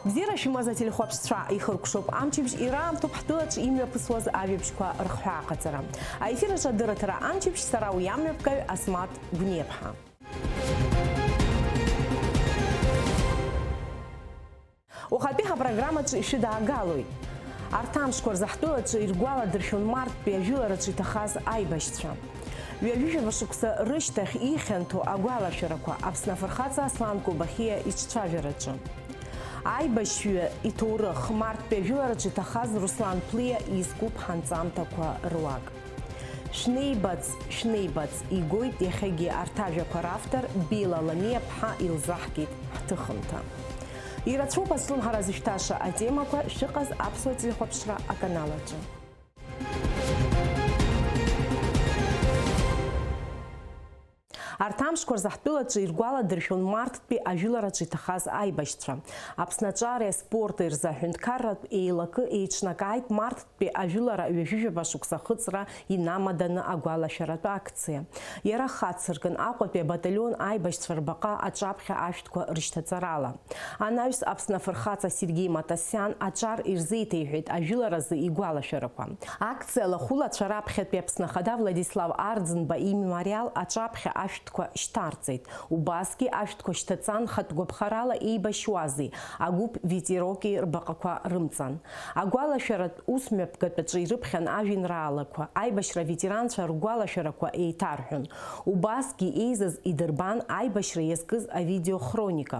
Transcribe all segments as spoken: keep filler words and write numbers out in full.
Бзиара шәымаз ателехәаԥшцәа, ихыркәшоуп амчыбжь, ираамҭоуп ҳтәылаҿы имҩаԥысуаз ажәабжьқәа рхҳәааҟаҵара. Аефир аҿы адырраҭара амчыбжь, сара уи амҩаԥгаҩ Асмаҭ Гәниаԥҳа. Уахатәи ҳапрограммаҿы ишәыдаагалоит. Арҭ амшқәа рзы ҳтәылаҿы иргәаладыршәон марттәи ажәылараҿы иҭахаз аибашьцәа. Ҩажәижәаба шықәса рышьҭахь ихьанҭоу агәалашәарақәа Аԥсны афырхаҵа Аслан Кобахиа иҿцәажәараҿы. Аибашьҩы иҭоурых, марттәи ажәылараҿы иҭахаз Руслан Ԥлиа изкуп ҳанҵамҭақәа руак. Шәнеибац, шәнеибац, игоит иахьагьы арҭ ажәақәа равтор Била Ламиаԥҳа илзаҳгеит ҳҭыхымҭа. Ирацәоуп азҿлымҳара зышәҭаша атемақәа, шәыҟаз аԥсуа телехәаԥшра аканал аҿы. Арҭ амшқәа рзы ҳтәылаҿы иргәаладыршәон марттәи ажәылараҿы иҭахаз аибашьцәа. Аԥсны аҿареи аспорти рзы аҳәынҭқарратә еилакы еиҿнакааит марттәи ажәылара ҩажәижәаба шықәса ахыҵра инамаданы агәалашәаратә акциа. Иара хацыркын Аҟәатәи абаталион аибашьцәа рбаҟа аҿаԥхьа ашәҭқәа рышьҭаҵарала. Анаҩс Аԥсны афырхаҵа Сергеи Матасиан аҿар ирзеиҭеиҳәеит ажәыларазы игәалашәарақәа. Акциа лахәылацәа раԥхьатәи Аԥсны Ахада Владислав Арӡынба имемориал аҿаԥхьа ашәҭқәа шьҭарҵеит. Убасгьы ашәҭқәа шьҭаҵан хатә гәаԥхарала еибашьуазеи, агәыԥ ветероки рбаҟақәа рымҵан. Агәалашәаратә усмҩаԥгатәаҿы ирыԥхьан ажәеинраалақәа, аибашьра аветеранцәа ргәалашәарақәа еиҭарҳәон. Убасгьы еизаз идырбан аибашьра иазкыз авидеохроника.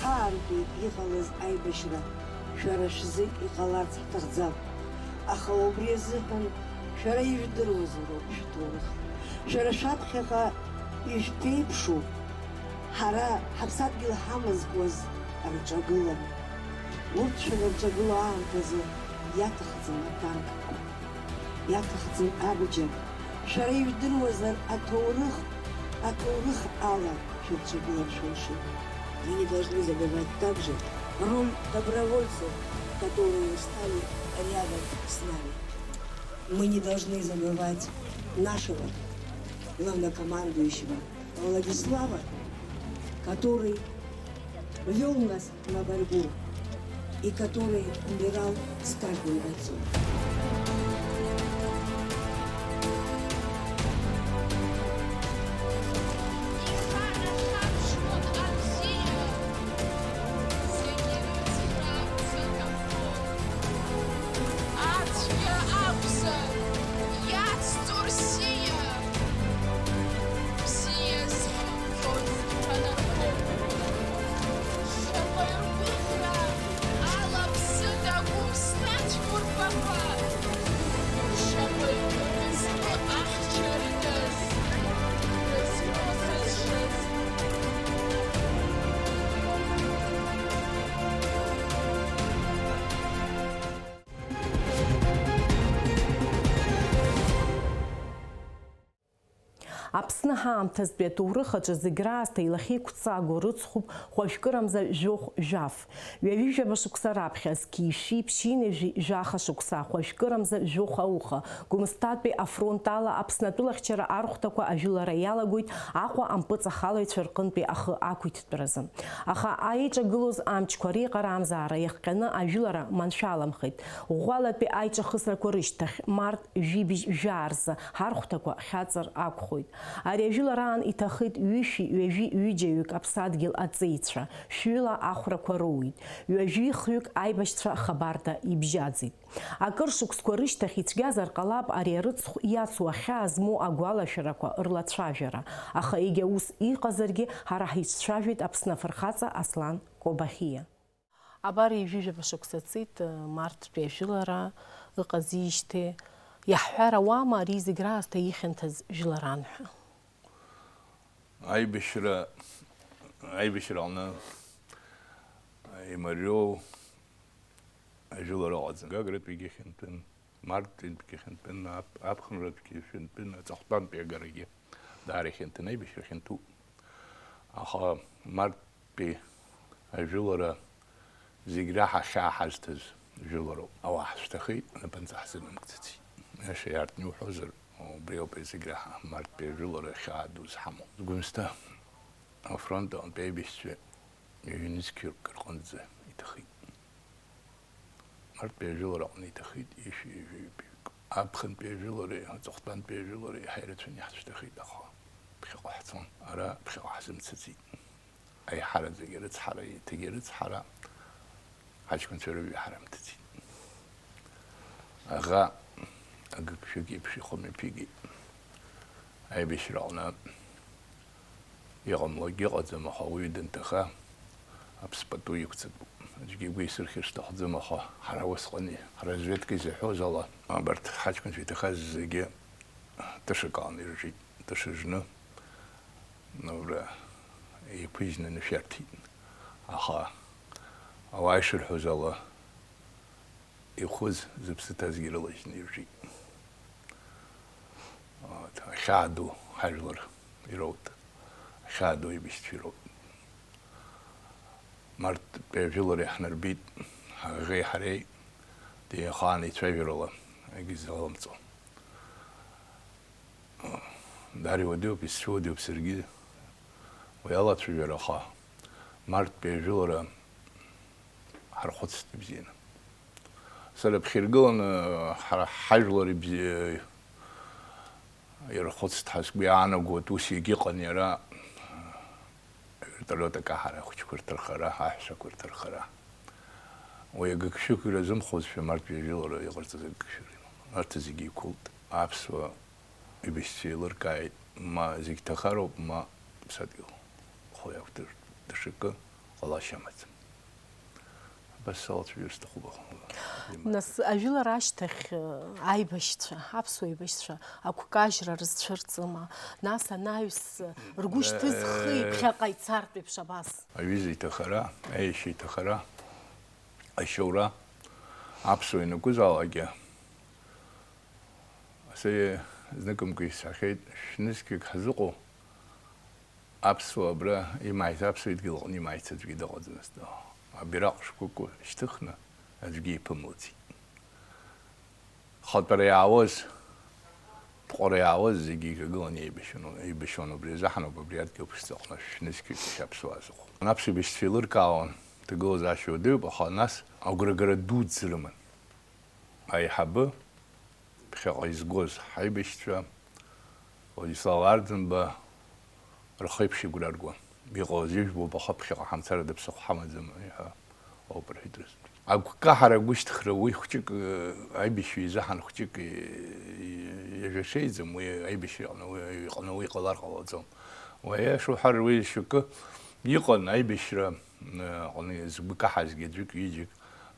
Ҳхаантәи иҟалаз аибашьра шәара шәзы иҟаларц ҳҭахӡам, аха убри азыҳәан шәара ижәдыруазароуп шәҭоурых. Шәара шәаԥхьаҟа ишәԥеиԥшу, ҳара ҳаԥсадгьыл ҳамазкуаз рҿагылан. Урҭ шәанырҿагыло аамҭазы иаҭахӡам атанкқәа, иаҭахӡам абџьар. Шәара ижәдыруазар, аҭоурых, аҭоурых ала шәырҿагылар шәылшоит. Мы не должны забывать также роль добровольцев, которые встали рядом с нами. Мы не должны забывать нашего главнокомандующего Владислава, который вёл нас на борьбу и который умирал с каждым бойцом. Ацәгьа акәзар, иацҵо рсиа, бзиа зхьымӡоз ҳәанырҳәоит. Шаҟа иргәыӷра ала ԥсыда гәымсҭа цәқәырԥақәа Аԥсны ҳаамҭазтәи аҭоурых аҿы зегь раасҭа илахьеиқәҵагоу рыцхәуп хәажәкырамза жәохә-жәаф. Ҩажәижәаба шықәса раԥхьа, зқьи шәи ԥшьынҩажәи жәаха шықәса, хәажәкырамза жәохә ауха, Гәымсҭатәи афронт ала Аԥсны атәылахьчара архәҭақәа ажәылара иалагоит Аҟәа ампыҵахалаҩцәа рҟынтәи ахы ақәиҭтәразы. Аха аиҿагылоз амчқәа реиҟарамзаара иахҟьаны ажәылара маншәаламхеит. Ӷәӷәалатәи аиҿахысрақәа рышьҭахь, март жәибжь жәаа рзы ҳархәҭақәа хьаҵыр акәхоит. Ари ажәылараан иҭахеит ҩышәи ҩажәи ҩыџьаҩык аԥсадгьыл аҵеицәа, шәҩыла ахәрақәа роуит, ҩажәи хҩык аибашьцәа хабарда ибжьаӡит. Акыр шықәсқәа рышьҭахь ицәгьазар ҟалап ари арыцхә иацу ахьаа змоу агәалашәарақәа рлацәажәара, аха егьа ус иҟазаргьы, ҳара ҳицәцәажәеит Аԥсны афырхаҵа Аслан Кобахиа. Абар ҩажәижәаба шықәса ҵит, марттәи ажәылара ыҟазижьҭеи, иаҳҳәар ауама ари зегь раасҭа ихьанҭаз жәыларан ҳәа? Аибашьра, аибашьра аҟны имариоу ажәылара ыҟаӡам. Гагратәигьы хьанҭан, марттәигьы хьанҭан, ап-, аԥхынратәгьы хьанҭан, аҵыхәтәантәи агарагьы даара ихьанҭан, аибашьра хьанҭоуп. Аха марттәи ажәылара зегь раҳа ахьаа ҳазҭаз жәылароуп. Ауаа ҳшәҭахеит, напынҵа ҳзынамгӡацит. Иаша иаартны иуҳәозар, убри ауп зегь раҳа, марттәи ажәылара ахьаа ду зҳамоу. Гәымсҭа афронт аҟынтәи аибашьцәа ҩнызқьҩык рҟынӡа иҭахеит. Марттәи ажәылара аҟны иҭахеит ишәи ҩажәаҩык. Аԥхынтәи ажәылареи аҵыхәтәантәи ажәылареи иаҳа ирацәаны иаҳцәҭахеит, аха ԥхьаҟа ҳцон. Ара ԥхьаҟа ҳзымцаӡеит. Аиҳараӡагьы рыцҳара, еиҭагьы рыцҳара, ҳаҷкәынцәа рыҩ ҳарамҭаӡеит. Аӷа агыгшәыг еиԥш ихәы мҩаԥигеит. Аибашьраҟны иҟамлогь ыҟаӡам, аха уаҩы данҭаха, аԥс пату иқәҵатәуп. Аӡәгьы игәы исырхьыр сҭахӡам, аха ҳара усҟан, ҳразведка изаҳәоз ала, абарҭ ҳаҷкәынцәа иҭахаз зегьы тышак аан иржит, тыша жны, Наура еиқәыжьны нышәарҭеит. Аха ауаа ишырҳәоз ала, ихәыз зыԥсы ҭазгьы рылажьны иржит. Вот, ахьаа ду ҳажәлар ироут, ахьаа ду аибашьцәа ироут. Марттәи ажәылара иаҳнарбеит, аӷеи ҳареи, динхаан еицәажәарала егьызалымҵуа. Даара иуадаҩуп, исцәыуадаҩуп саргьы уи алацәажәара, аха марттәи ажәылара ҳархәыцт ибзианы. Сара бхьиргыланы ҳара ҳажәлар ибзи-, ирхәыцт ҳәа сгәы иаанагоит, ус егьыҟан иара, авертолиот акаҳара ахәыҷқәа рҭырхара, аҳәсақәа рҭырхара. Уи агыгшәыг иразымхозшәа марттәи ажәылара иҟарҵаз агыгшәыг иман. Арҭ зегьы еиқәылт. Аԥсуа ибжьцәа еилыркааит, ма зегь ҭахароуп, ма ԥсадгьыл хәы иақәдыртә, даҽакы ҟалашьа амаӡам. Абас салацәажәар сҭахуп, аха. Нас, ажәылара ашьҭахь, э, аибашьцәа, аԥсуа аибашьцәа агәкажьра рызцәырҵыма? Нас анаҩс, э, ргәы шьҭызхи, э, ԥхьаҟа ицартә еиԥш абас? Аҩыза иҭахара, аиашьа иҭахара, ашьоура, аԥсуа ианакәызаалакгьы, асы зныкымкәа исҳәахьеит, шәнызқьҩык ҳзыҟоу, аԥсуа абра имааит, аԥсуа идгьыл аҟны имааит аӡәгьы дыҟаӡамызт. Абираҟ шкәакәа шьҭыхны аӡәгьы иԥымлаӡеит. Хатәара иаауаз, ԥҟәара иаауаз зегьы еиҿагыланы еибашьуан, еибашьуан. Убри азыҳәан ауп абри адгьыл ԥшӡаҟны шәнызқьҩык иахьа аԥсуаа зыҟоу. Анаԥс ибжьцәа еилыркаауан, ҭагылазаашьа уадаҩуп, аха нас агәрагара дуӡӡа рыман. Аиҳабы, ԥхьаҟа изгоз ҳаибашьцәа, Владислав Арӡынба рхеиԥш игәра ргон. Иҟалаз ижәбоуп, аха ԥхьаҟа ҳамцарада ԥсыхәа ҳамаӡам ҳәа ауп рҳәеит рызынтәык. Агәкаҳара, агәышьҭыхра уи хәҷык, э, аибашьҩы изаҳан хәҷык, э, иажәа шеиӡам, уи аибашьра иҟны уи, иҟны уи ҟалар ҟалаӡом. Уи аиаша уҳәар, уи шьоукы иҟан аибашьра, э, аҟны згәы каҳазгьы аӡәык, ҩыџьак,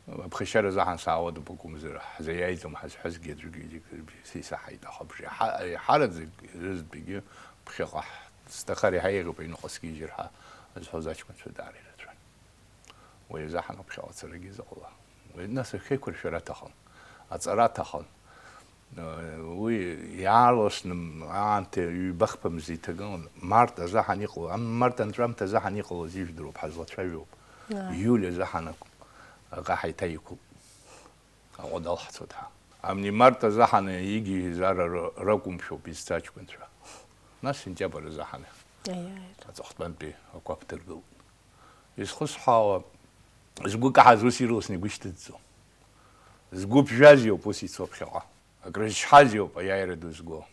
Аԥхашьара заҳан саауадоуп акәымзар, ҳзаиааиӡом ҳазҳәазгьы аӡәгьы егьырҭ са исаҳаит, аха абжа иаҳа-, аиҳараӡак рызтәгьы ԥхьаҟа ҳ-, сҭахар иаҳа еиӷьуп аҩныҟа сгьежьыр ҳәа азҳәоз аҷкәынцәа даара ирацәан. Уи азы ҳанаԥхьа ацарагьы заҟала. Уи нас ахьеиқәыршәара аҭахын, аҵара аҭахын. Уи иаарласны аамҭа ҩба-хԥа мза иҭагылан, март азыҳәан иҟало, ам-, март анҵәамҭа азыҳәан иҟалаз ижәдыруп, ҳазлацәажәо. Ааи. Иули азыҳәан акәым, аҟаҳа иҭаиқәуп. Аҟәа далҳцоит ҳа. Амни март азыҳәан игьежьыз ара ра-, ракәымшәоуп изцу аҷкәынцәа. Нас сентиабр азыҳәан. Аиааира. Аҵыхәтәантәи ақәа ԥдыргылт. Изхысҳәаауа, згәы каҳаз ус ирласны игәы шьҭыҵӡом. Згәы ԥжәаз иоуп ус ицо ԥхьаҟа. Акрызчҳаз иоуп аиааира ду зго.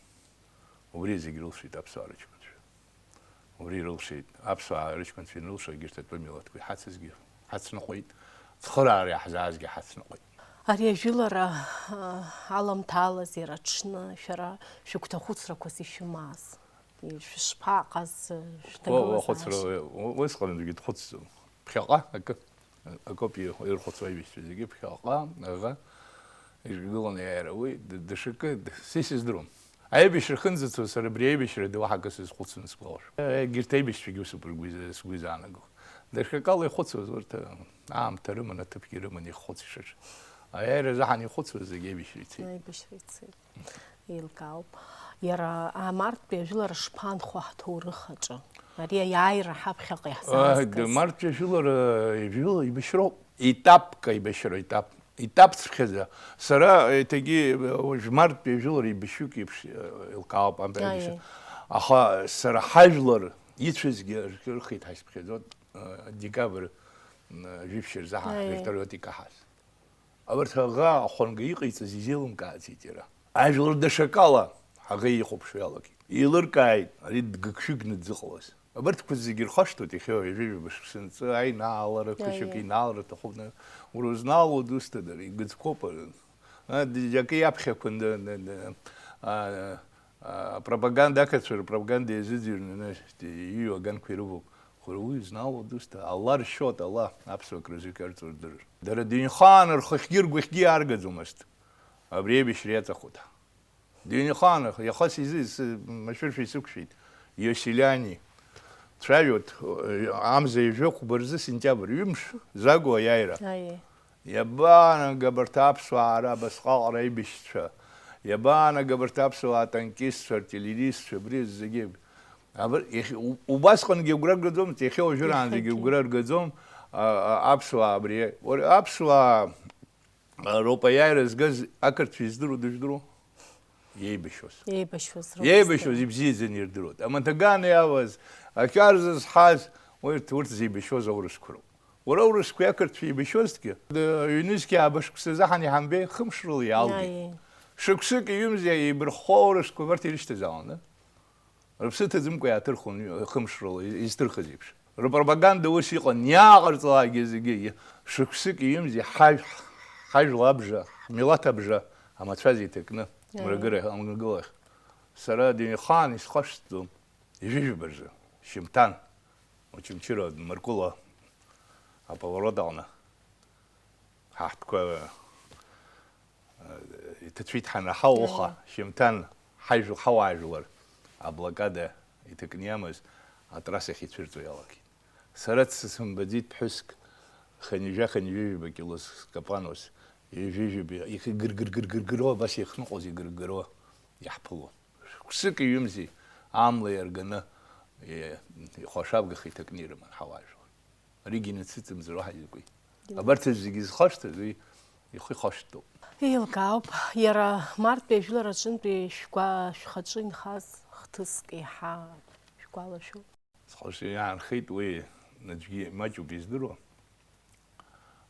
Убри зегь рылшеит аԥсуаа рыҷкәынцәа. Убри ирылшеит аԥсуаа рыҷкәынцәа, инрылшо егьырҭ атәы милаҭқәа иҳацызгьы ҳацныҟәеит, цхыраара иаҳзаазгьы ҳацныҟәеит. Ари ажәылара, а, аламҭалаз иара аҽны шәара шәыгәҭахәыцрақәаз ишәымаз, ишәышԥаҟаз, Уа, уа хәыцра, шәҭагылазаашьа? Уа, уа, усҟан аӡәгьы дхәыцӡом. Ԥхьаҟа акы, акоуп ир-, ирхәыцуа аибашьцәа зегьы, ԥхьаҟа аӷа ижәгыланы иааира. Уи д-, даҽакы д-, са исыздыруам. Аибашьра ахьынӡацо сара абри аибашьра ду уаҳа акы сазхәыцны сгәалашәом. Егьырҭ аибашьцәагьы усоуп ргәы из-, сгәы изаанагоу. Даҽакала ихәыцуаз урҭ, аамҭа рыман, аҭыԥгьы рыман иххәыц ишаҿу. Аиааира азыҳәан ихәыцуаз зегьы аибашьра ицеит. Аибашьра ицеит. Еилкаауп. Иара, а, марттәи ажәылара шԥаанхо ҳҭоурых аҿы? Ари аиааира ҳаԥхьаҟа Ааи, иаҳзаазгаз. Марттәи ажәылара ижәыл-, еибашьроуп. Етапк аибашьра, етап. Етапцыԥхьаӡа. Сара, еиҭагьы, уажә марттәи ажәылара еибашьҩык еиԥш, э, еилкаауп, амтәа Аиеи. Аибашьра. Аха сара ҳажәлар ицәазгьы рхы иҭҳаисԥхьаӡоит, э, декабрь, э, жәиԥшь рзы ҳа Аиеи. Ҳвертолиот икаҳаз. Абарҭ аӷа ахәанга иҟаиҵаз изеилымкааӡеит иара. Ажәлар даҽакала аӷа ихәаԥшуа иалагеит. Еилыркааит, ари дгыгшәыгны дзыҟалаз. Абарҭқәа зегьы рхашҭуеит иахьа ҩажәижәаба шықәса нҵы аинааларақәа, Аиеи. Шьоукы инааларҭахуп, на, урызнаало дусҭада, ари гыцқәоуп, ари. А, ди-, акы иаԥхьақәан, да, да, да, а, а, апропаганда, ақырҭцәа рпропаганда иазыӡырҩны, нас, иҩу аганқәа ирывоуп. Уара уи узнаало дусҭа, Алла ршьоит, Алла аԥсуа крызу иҟарҵо рдырыр. Дара дыҩнхаан рхахьгьы ргәахьгьы иааргаӡомызт. Абри аибашьра иаҵахоит. Дыҩнхаан, иаха сизы-, сы-, машәыршәа исықәшәеит. Иоселиани. Цәажәоит, э, амза ҩажәи хәба рзы сентиабр ҩымш, Загәа аиааира. Аиеи. Иабаанага абарҭ аԥсуаа ара абасҟак раибашьцәа? Иабаанага абарҭ аԥсуаа атанкистцәа, артиллеристцәа, абри зегьы? Абар-, иахь-, у-, убасҟангьы агәра ргаӡомызт, иахьа уажәраанӡагьы Иахьагьы. Агәра ргаӡом, а, а, аԥсуаа абри. Уара, аԥсуаа, а, роуп аиааира згаз ақырҭцәа издыруа дыжәдыруа? Иеибашьуаз. Иеибашьуаз роуп Иеибашьуаз издыруа. Ибзиаӡаны ирдыруеит. Аматаган иаваз, ақьар зызҳаз, урҭ, урҭ зеибашьуаз аурысқәа роуп. Уара аурысқәеи ақырҭцәеи еибашьуазҭгьы, д-, ҩнызқьи ааба шықәса заҳан иҳамбеи, хымш рыла иаалгеит. Иааиеит. Шықәсыки ҩымзи еибырххо аурысқәа абарҭ ирышьҭазааланы, рыԥсы ҭаӡымкәа иааҭырхуан, хымш рыла изҭырхыз еиԥш. Рпропаганда ус иҟан, иааҟарҵалакгьы зегьы, шықәсыки ҩымзи ҳажә-, ҳажәла абжа, ҳмилаҭ абжа амацәаз иҭакны, Иааиеит. Мрагыра, амрагылахь. Сара дыҩнхаан исхашҭӡом, ҩажәижәаба рзы, шьымҭан. Очамчыра Маркула аповорот аҟны ҳаҳҭқәа, э, иҭацәит ҳанаҳауха, Аиеи. Шьымҭан ҳажә-, ҳауаажәлар аблокада иҭакны иамаз атрассахь ицәырҵуа иалагеит. Сара дсымбаӡеит ԥҳәыск, хынҩажәа-хынҩажәижәаба килос скапанос, ҩажәижәаба ихы гыр-гыр-гыр-гыр-гыруа, абас иахныҟәоз игыр-гыруа иаҳԥылон. Шықәсыки ҩымзи амла иарганы, е, ихәашабгаха иҭакны ирыман ҳауаажәлар. Аригьы инацыҵымҵыр уаҳа изакәи? Абарҭ зегьы зхашҭыз уи ихы ихашҭтәуп. Еилкаауп, иара марттәи ажәлар аҿынтәи шәгәа-, шәхаҿы инхаз хҭыск еиҳа шәгәалашәоит? Схаҿы иаанхеит уи, аӡәгьы имаҷуп издыруа.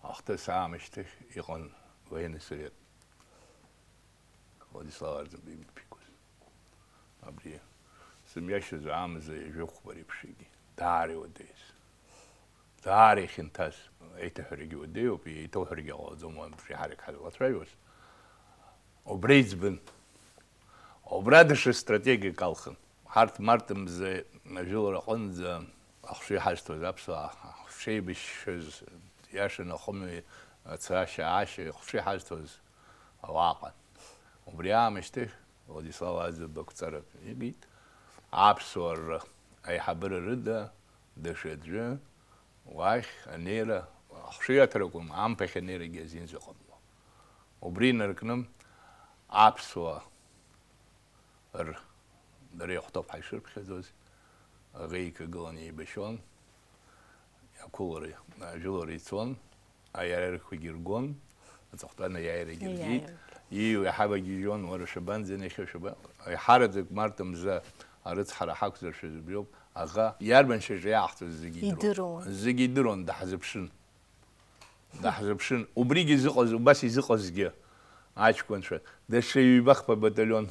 Ахҭыс аамышьҭахь иҟан военный совет. Владислав Арӡынба имҩаԥигоз. Абри сымҩашьоз аамза ҩажәа хәба реиԥш егьи. Даара иуадаҩыз. Даара ихьанҭаз. Еиҭаҳәарагьы уадаҩуп, еиҭауҳәаргьы ҟалаӡом, уантәи ҳарак ҳазлацәажәоз. Убра иӡбын. Убра даҽа стратегиак алхын. Ҳарҭ март мза ажәылара аҟынӡа ахшыҩ ҳазҭоз аԥсуаа, ҳшеибашьшьыз, иашаны ахымҩа цашьа-аашьа ихшыҩ ҳазҭоз ауаа ыҟан. Убри аамышьҭахь Владислав Аӡынба ақәҵара иагеит. Аԥсуаа рра аиҳабыра рыда даҽаӡәы уахь анеира, ахшыҩ аҭаракәым, амԥахь анеирагьы азин зыҟамло. Убри инаркны Аԥсуаа р-, дара иахәҭоуп ҳәа ишырԥхьаӡоз, аӷа еиҿагыланы еибашьуан, ақәылара, ажәылара ицон, аиааирақәагьы ргон, аҵыхәтәан аиааирагьы ргеит. Ииу иаҳабагьежьуан, уара шәабанӡа, иахьа шәаба-, еиҳараӡак март мза арыцҳара ҳақәзар шәазыбжьоуп, аӷа иарбан шьаҿа иааҳҵоз зегьы идыруан. Идыруан. Зегьы идыруан, даҳзыԥшын. Даҳзыԥшын. Убригьы зыҟаз, убас изыҟазгьы аҷкәынцәа, даҽа ҩба-хԥа баталион,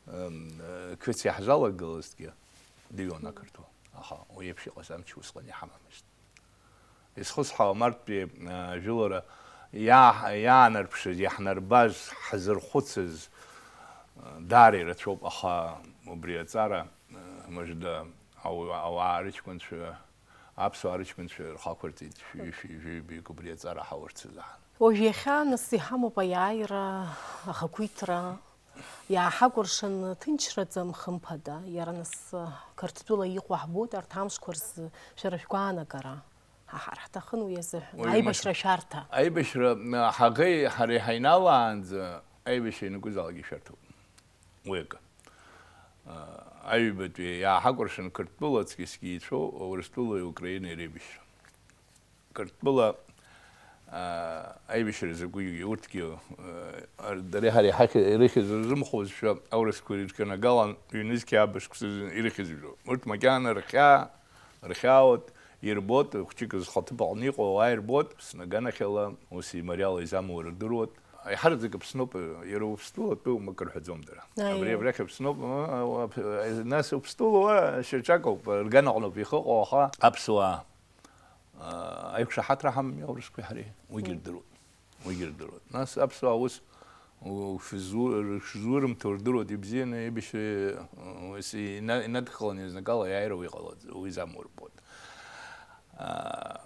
м, э, қыц иаҳзалагылазҭгьы, дыҩуан ақырҭуа. Аха уи еиԥш иҟаз амч усҟан иҳамамызт. Изхысҳәаауа, марттәи, э, жәылара иаа-, иаанарԥшыз, иаҳнарбаз, ҳзырхәыцыз, э, даара ирацәоуп, аха убри аҵара, э, мыжда, ауаа, ауаа рыҷкәынцәа, аԥсуаа рыҷкәынцәа рхы ақәырҵеит, шәи-, шәи-, жәаҩбаҩык убри аҵара ҳаурц азыҳәан. Уажә иахьа нас иҳамоуп аиааира, ахақәиҭра, иааҳакәыршан ҭынчраӡам, хымԥада, иара нас Қырҭтәыла иҟоу ҳбоит, арҭ амшқәа рзы шәара шәгәаанагара ҳаҳар ҳҭахын уи азыҳәан. Уаҩы аибашьра шәарҭа. Аибашьра, м, ҳаӷеи ҳареи ҳаиналаанӡа аибашьра ианакәызаалак ишәарҭоуп. Уи акы. А, аҩбатәи иааҳакәыршан Қырҭтәыла аҵкьысгьы еицәоу Урыстәылеи Украинеи реибашьра. Қырҭтәыла, а, аибашьра закәигьы, урҭгьы, а, ар-, дареи ҳареи ҳахь-, ирыхьыз рзымхозшәа, аурысқәа ирыдкнагалан, ҩнызқьи ааба шықәса ирыхьыз жәо. Урҭ макьана рхьаа, рхьаауеит, ирбоит, хәҷык зхаҭыԥ аҟны иҟоу ауаа ирбоит, снаганахьала, ус имариала изамуа рдыруеит. Аиҳараӡак Аԥсноуп, иара Уԥстәылатәы акы рҳәаӡом дара. Аиеи. Абри абрахь Аԥсноуп, а, а, а, нас Уԥстәыла уа шьаҿакоуп, рганаҟноуп ихыҟоу, аха аԥсуаа, а, аиқәшаҳаҭра ҳамами аурысқәеи ҳареи, уигьы Мм. рдыруеит, уигьы рдыруеит. Нас аԥсуаа ус у-, шзу-, шзурымҭо рдыруеит, ибзианы, еибашьра, ус ина-, инадхаланы изнакала аиааира уи ҟалаӡ-, уи замуа рбоит. А,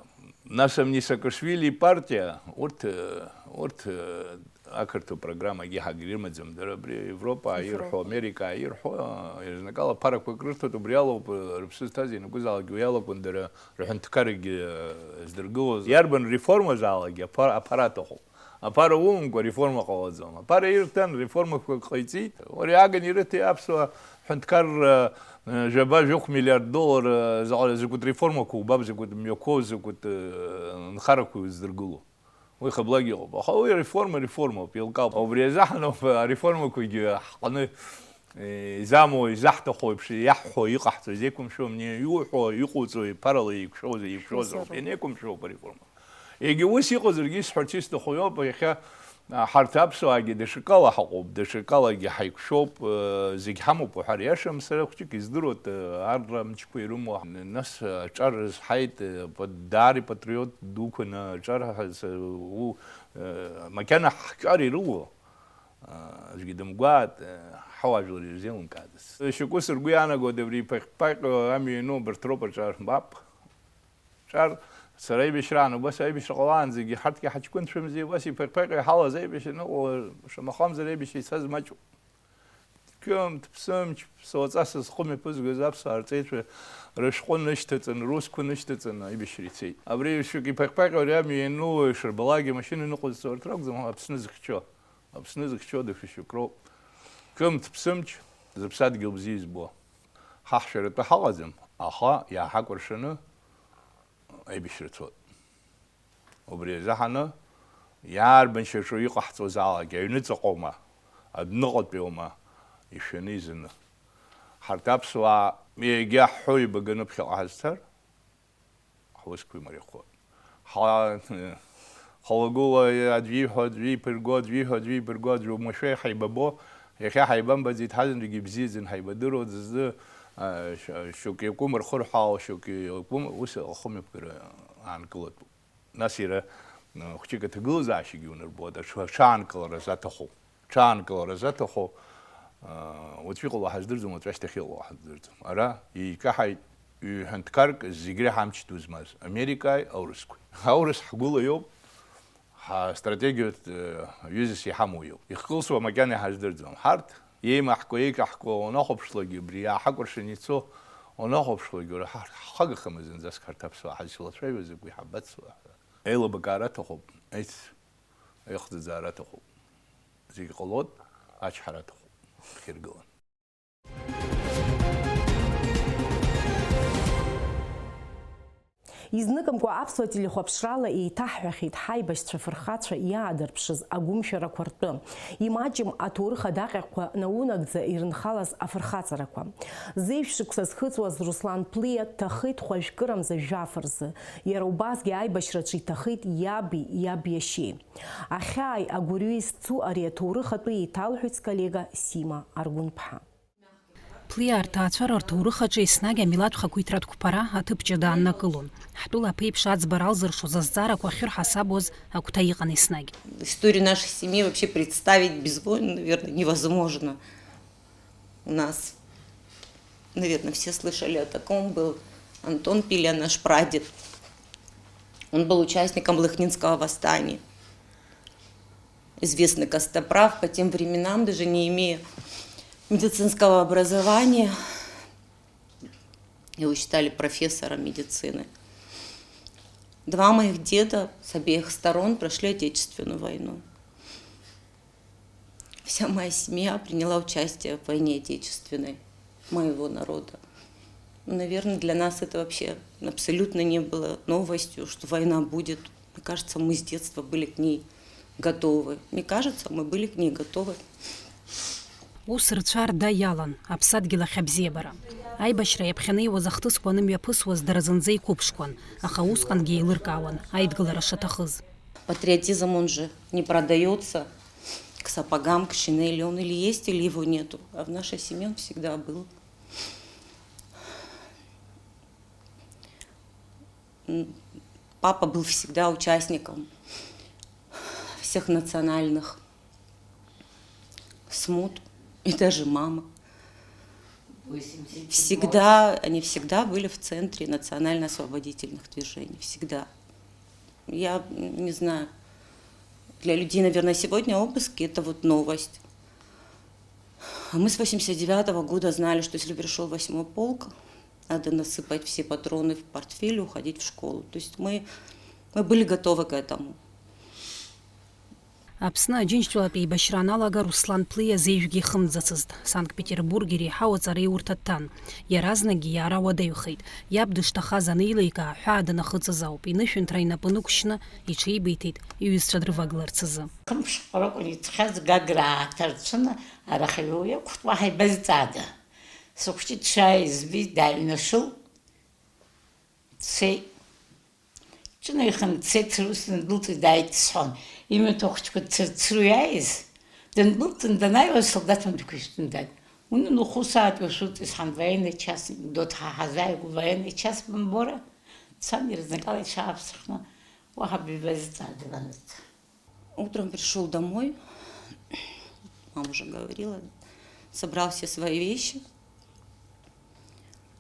нас ани Саакашвили ипартиа, урҭ, э, урҭ, э, ақырҭуа программагьы ҳагьрымаӡам, дара абри Европа Европа. ирҳәо, Америка ирҳәо, э, изнакала ԥарақәак рырҭоит, убри алоуп, э, рыԥсы зҭаз ианакәызаалакгьы уи алакәын дара рҳәынҭқаррагьы, э, здыргылоз. Иарбан реформазаалакгьы аԥа-, аԥара аҭахуп. Аԥара умамкәа реформа ҟалаӡом. Аԥара ирҭан, реформақәак ҟаиҵеит. Уара иааган ирыҭи аԥсуа ҳәынҭқарра, э, жәаба-жәохә миллиард доллар, э, заҟа-, закәытә реформақәа убап, закәытә мҩақәоу, закәытә, э, нхарақәа издыргыло. Уи хыблак иҟоуп. Аха уи реформа реформоуп, еилкаауп. Убри азыҳәаноуп ареформақәагьы ҳҟны, э, изамоу, изаҳҭаху еиԥш, иаҳҳәо, иҟаҳҵо изеиқәымшәо, мни, иуҳәо, иҟоуҵо, иԥарала еиқәшәозар, еиқәшәозароуп. Иқәшәозароуп. Ианеиқәымшәо ауп ареформа. Егьа ус иҟазаргьы исҳәарц исҭаху иоуп, иахьа, а, ҳарҭ аԥсуаагьы даҽакала ҳаҟоуп, даҽакалагьы ҳаиқәшәоуп, э, зегь ҳамоуп уҳәар иашам, сара хәҷык издыруеит, э, арра мчқәа ирымоу, нас аҿар рызҳаит, э, па-, даара ипатриот дуқәаны аҿар ҳа-, с-, у-, э, макьана ҳҿар ирыло, э, аӡәгьы дымгәааит, э, ҳауаажәлар ирзеилымкаадаз. Шьоукы сыргәы иаанагоит абри иԥаҟь-ԥаҟьо амҩа иану абарҭ роуп аҿар, мап. Ҿар, сара аибашьраан, убас аибашьра ҟалаанӡагьы ҳарҭгьы ҳаҷкәынцәамзи, убас иԥаҟь-ԥаҟьо иҳалаз аибашьра ныҟәо, шамахамзар аибашьра ицаз маҷуп. Ҿымҭ, ԥсымч, ԥсуаҵас зхы мҩаԥызгоз аԥсуаа рҵеицәа рышәҟәы нышьҭаҵан, русқәа нышьҭаҵаны аибашьра ицеит. Абри шьоук иԥаҟь-ԥаҟьо ари амҩа иану ишырбалакгьы амашьына ныҟәызцо урҭ ракәӡам, Аԥсны зыхьчо. Аԥсны зыхьчо даҽа шьоук роуп. Ҿымҭ, ԥсымч, зыԥсадгьыл бзиа избо. Ҳа ҳшәаратәы ҳаҟаӡам, аха иааҳакәыршаны аибашьра цоит. Убри азыҳәаны, иаарбан шьаҿа иҟаҳҵозаалак, аҩныҵаҟоума, адәныҟатәиоума, ишәаны изаны. Ҳарҭ аԥсуаа, егьа ҳҳәо ибаганы ԥхьаҟа ҳазцар, ҳусқәа имариахоит. Ҳа-, халагәыла аӡәы иҳәо, аӡәы иԥырго, аӡәы иҳәо, аӡәы иԥырго, аӡәы уамашәа иҳаибабо, иахьа ҳаибамбаӡеит, ҳазынтәыгьы ибзиаӡаны ҳаибадыруа, дыззы, а, ш-, шьоук иакәым рхырҳәаау, шьоук иакәым, ус ахымҩаԥгара аанкылатәуп. Нас иара, а, хәҷык аҭагылазаашьагьы унарбоит, аҽ-, аҽаанкылара заҭаху. Ҽаанкылара заҭаху, аа, уаҵәы иҟало ҳаздырӡом, уаҵәы ашьҭахь иҟало ҳаздырӡом. Ара еиҿаҳаит ҩ-ҳәынҭқарк зегь реиҳа амч ду змаз, Америкаи аурысқәеи. Аурыс ҳгәыла иоуп, ҳастратегиатә, э, ҩызас иҳамоу иоуп. Ихкылсуа макьана иҳаздырӡом. Ҳарҭ еимаҳкуа, еиҿаҳкуа уанахәаԥшлакгьы, убри иааҳакәыршан ицо уанахәаԥшлакгьы, уара ҳа-, ҳхагахама зынӡаск ҳарҭ аԥсуаа ҳазшьалацәажәо закәи ҳабацуа ҳәа. Еилыбакаара аҭахуп, еиц-, еихӡыӡаара аҭахуп. Зегь ҟалоит, ачҳара аҭахуп, ҳхиргылан. Изныкымкәа аԥсуа телехәаԥшрала еиҭаҳҳәахьеит ҳаибашьцәа фырхацәа иаадырԥшыз агәымшәарақәа ртәы. Имаҷым аҭоурых адаҟьақәа наунагӡа ирынхалаз афырхаҵарақәа. Зежә шықәса зхыҵуаз Руслан Плиа дҭахеит хәажәкырамза жәаф рзы. Иара убасгьы аибашьраҿы иҭахеит иаби иаб иашьеи. Ахьааи агәырҩеи зцу ари аҭоурых атәы еиҭалҳәеит сколлега Сима Аргәынԥҳа. Плиа рҭаацәара рҭоурых аҿы еснагь амилаҭ хақәиҭратә қәԥара аҭыԥ ҷыда ааннакылон. Ҳтәыла аԥеиԥш аӡбара алзыршоз азҵаарақәа ахьырҳасабуаз агәҭа иҟан еснагь. Историю нашей семьи вообще представить без войн, наверное, невозможно. У нас, наверное, все слышали о таком, был Антон Пиля, наш прадед. Он был участником Лыхнинского восстания. Известный костоправ по тем временам, даже не имея медицинского образования, его считали профессором медицины. Два моих деда с обеих сторон прошли Отечественную войну. Вся моя семья приняла участие в войне Отечественной моего народа. Наверное, для нас это вообще абсолютно не было новостью, что война будет. Мне кажется, мы с детства были к ней готовы. Мне кажется, мы были к ней готовы. Ус рцәа рда иалан, аԥсадгьыл ахь абзиабара. Аибашьра иаԥхьанеиуаз ахҭысқәа анымҩаԥысуаз дара зынӡа иқәыԥшқәан, аха усҟангьы еилыркаауан, аидгылара шаҭахыз. Патриотизм, он же не продается к сапогам, к шинели, он или есть, или его нету. А в нашей семье он всегда был. Папа был всегда участником всех национальных смут, и даже мама. Всегда, они всегда были в центре национально-освободительных движений, всегда. Я не знаю, для людей, наверное, сегодня обыски — это вот новость. А мы с восемьдесят девятого года знали, что если пришел восьмой полк, надо насыпать все патроны в портфель и уходить в школу. То есть мы, мы были готовы к этому. Аԥсны Аџьынџьтәылатә еибашьра аналага Руслан Плиа зежәгьы ихымӡацызт. Санкт-Петербург иреиҳау аҵараиурҭа дҭан. Иаразнакгьы иаара уадаҩхеит. Иаб дышҭахаз анеиликаа, аҳәаа данахыҵыз ауп, инышәынҭра инапы нықәшьны, иҽеибиҭеит иҩызцәа дрывагыларц азы. Хымш ҟара акәын иҵхьаз, Гагра ааҭарцәны арахьаҩы уи ақәтәа ҳаибазҵаада? Сыхәҷы дшааиз збеит, дааҩнашылт, дцеит. Ҿынеиханы дцеит, сара ус дындәылҵит, дааит сҳәон. Имаҭәа хәыҷқәа дцырцыруа иааиз, дындәылҵын данааиуа, асолдаҭ маҭәақәа ишьҭын, дад. Унан ухәы усаатәи ушәылҵ, исҳәан, военный часть, Гәдоуҭа ҳаҳазааигәоу военный часть бымбора? Дцан, ирызнакала иҽааԥсахны уаҳа бибазҵаадаланаҵ. Утром пришёл домой, мама уже говорила, собрал все свои вещи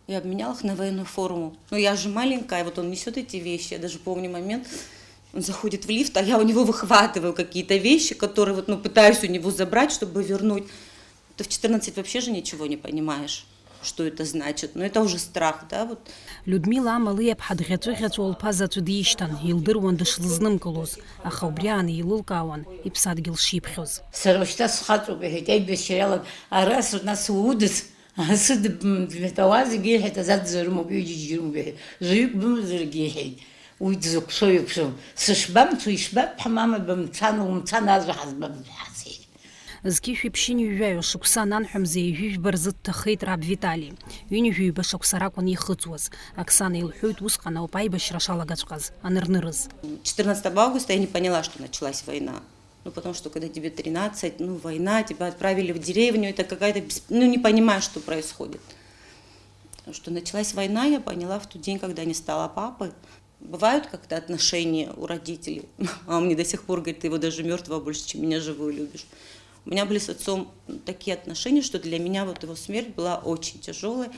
и обменял их на военную форму. Ну, я же маленькая, вот он несёт эти вещи, я даже помню момент, он заходит в лифт, а я у него выхватываю какие-то вещи, которые вот, ну, пытаюсь у него забрать, чтобы вернуть. Ты в четырнадцать вообще же ничего не понимаешь, что это значит. Но это уже страх, да, вот. Людмила амала иаԥҳа дӷьаҵәыӷьаҵәуа лԥа заҵәы дишьҭан, илдыруан дышлызнымкылоз, аха убри аан еилылкаауан иԥсадгьыл шиԥхьоз. Сара ушьҭа схаҵоуп, иҳәеит, аибашьра иалан, ара сыҩнас удыц, сыдб-, дмитәауа зегьы иҳәеит, аза дзырымоуп, ҩыџьа џьарымоуп, иҳәеит, жәаҩык бымазаргьы иҳәеит, уи дзықәшәо иқәшәом, сышбамцо ишбаб, ҳмама бымцан, умцан, ажәа ҳазбап, ҳасеит. Зқьи шәи ԥшьынҩажәаҩа шықәса ананҳәа мза ҩажәи жәба рзы дҭахеит раб Витали. Ҩынҩажәи ҩба шықәса ракәын ихыҵуаз. Оксана илҳәоит усҟан ауп аибашьра шалагаҵәҟьаз анырнырыз. Четырнадцатого августа я не поняла, что началась война. Ну, потому что, когда тебе тринадцать, ну, война, тебя отправили в деревню, это какая-то бес-, ну, не понимаешь, что происходит. Что началась война, я поняла в тот день, когда не стало папы. Бывают как-то отношения у родителей. Мама мне до сих пор говорит: «Ты его даже мёртвого больше, чем меня живую любишь». У меня были с отцом такие отношения, что для меня вот его смерть была очень тяжёлой.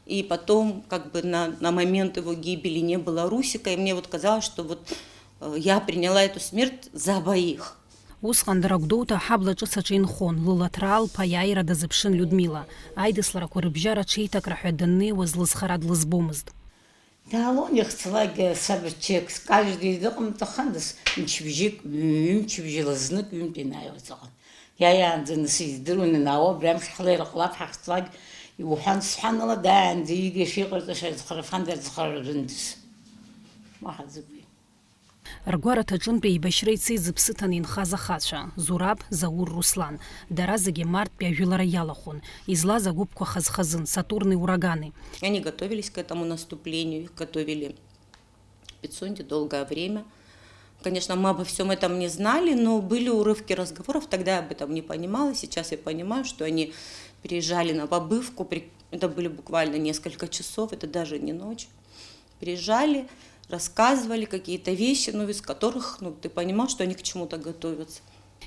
И потом, как бы на, на момент его гибели не было Русика, и мне вот казалось, что вот э, я приняла эту смерть за обоих. Усҟан дара Гәдоуҭа аҳабла ҿыц аҿы инхон, лылаҭраа лԥа иааира дазыԥшын Людмила. Аидысларақәа рыбжьара ҽеиҭакра ҳәа даннеиуаз лызхара длызбомызт. Даалон ихцалакгьы асаб ччиак каждый дыҟамҵахандаз, мчыбжьык, ҩымчыбжьала знык ҩынтә инаиуаз ыҟан. Иааиаанӡа нас издыруан, ианаауа, убри амш ҳлеира ҟалап ҳахьцалак, иуҳәан, сҳәан ала, дааиаанӡа иига шиҟарҵаша, зхарафан дазхаразындаз. Уаҳа зыгәи. Ргәараҭаҿынтәи еибашьра ицеит зыԥсы ҭаны инхаз ахацәа, Зураб, Заур, Руслан. Дара зегьы марттәи ажәылара иалахәын, излаз агәыԥқәа хаз-хазын, Сатурни Урагани. Они готовились к этому наступлению, их готовили в Пицунде долгое время. Конечно, мы обо всём этом не знали, но были урывки разговоров, тогда я об этом не понимала, сейчас я понимаю, что они приезжали на побывку, при-, это были буквально несколько часов, это даже не ночь. Приезжали, рассказывали какие-то вещи, ну, из которых, ну, ты понимал, что они к чему-то готовятся.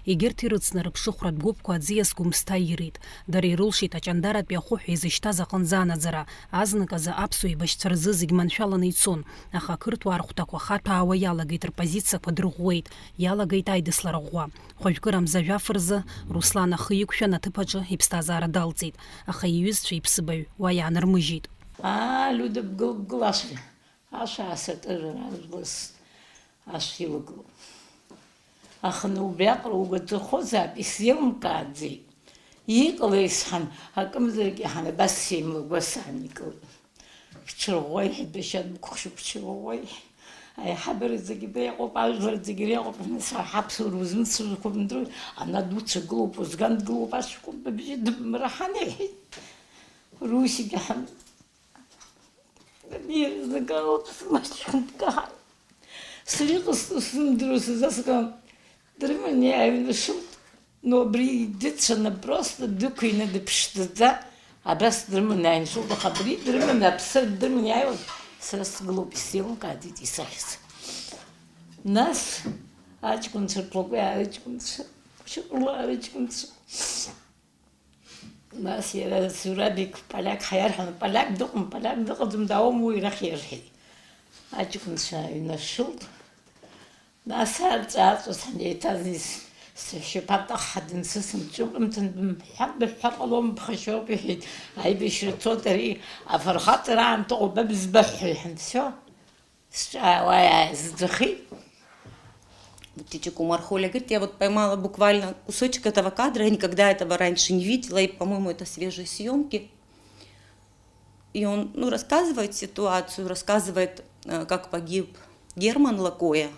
Егьырҭ ирыцны рыԥшыхәратә гәыԥқәа аӡиас Гәымсҭа ирит. Дара ирылшеит аҷандаратәи ахәы ҳәа изышьҭаз аҟынӡа анаӡара. Азныказы аԥсуа еибашьцәа рзы зегь маншәаланы ицон, аха ақырҭуаа рхәҭақәа хаҭәаауа иалагеит, рпозициақәа дырӷәӷәеит, иалагеит аидыслара ӷәӷәа. Хәажәкырамза жәаф рзы Руслан ахы иқәшәан аҭыԥ аҿы иԥсҭазаара далҵит, аха иҩызцәа иԥсыбаҩ уа иаанырмыжьит. Аа, Люда, бгыл, бгыл, ашәа, ашәа аасыртыр, ара, ашә илгыло. Аха убриаҟара угәаҵахозаап, исзеилымкааӡеит. Иҟалеи сҳәан, акымзарак иаҳан абас сеимлагәа сааникылеит. Бҽырӷәӷәа иҳәеит, башьа дбыкәхшоуп, бҽырӷәӷәа иҳәеит. Аиҳабыра зегьы иреиҟоуп, ажәлар зегьы иреиҟоуп, нас ҳаԥсуара узмыцәажәақәо бымдыруеит, ана дуцәагылоуп, узган дгылоуп, ашәкәымпа бжьы дыбмырҳан иҳәеит. Русик иаҳан. Ирзыгалоуп сымаҷхәынтә каҳаит. Сара иҟасҵо сзымдыруа сызаскуам. Дрыманы иааҩнашылт, но убри дыцәаны просто дықәины дыԥшӡаӡа абас дрыманы иааҩнашылт, аха абри дрыманы аԥсыр дрыманы иааиуан, сара сгылоуп, исзеилымкааӡеит исахьыз. Нас аҷкәынцәа рҭлакәи ааҷкәынцәа, шьапыла аҷкәынцәа. Нас иара Зурабик поляк ҳәа иарҳәон, поляк дыҟам, поляк дыҟаӡам, дауам уи, рахь иарҳәеит. Аҷкәынцәа ҩнашылт. Нас арҵәааҵәас ҳанеиҭаз, сшьапы атаха дынсысын, ҿыбымҭын, бымҳәа, быҳәҳәа ҟалом, ԥхашьоуп, иҳәеит. Аибашьра цоит, ари афырхаҵара аамҭа ыҟоуп, ба бызбаҳәҳәа, иҳәан, всё. Сҿаауа иааизӡахеит. Вот Тичи Кумар Холя говорит, я вот поймала буквально кусочек этого кадра, я никогда этого раньше не видела, и, по-моему, это свежие съёмки. И он, ну, рассказывает ситуацию, рассказывает, э, как погиб Герман Лакоя.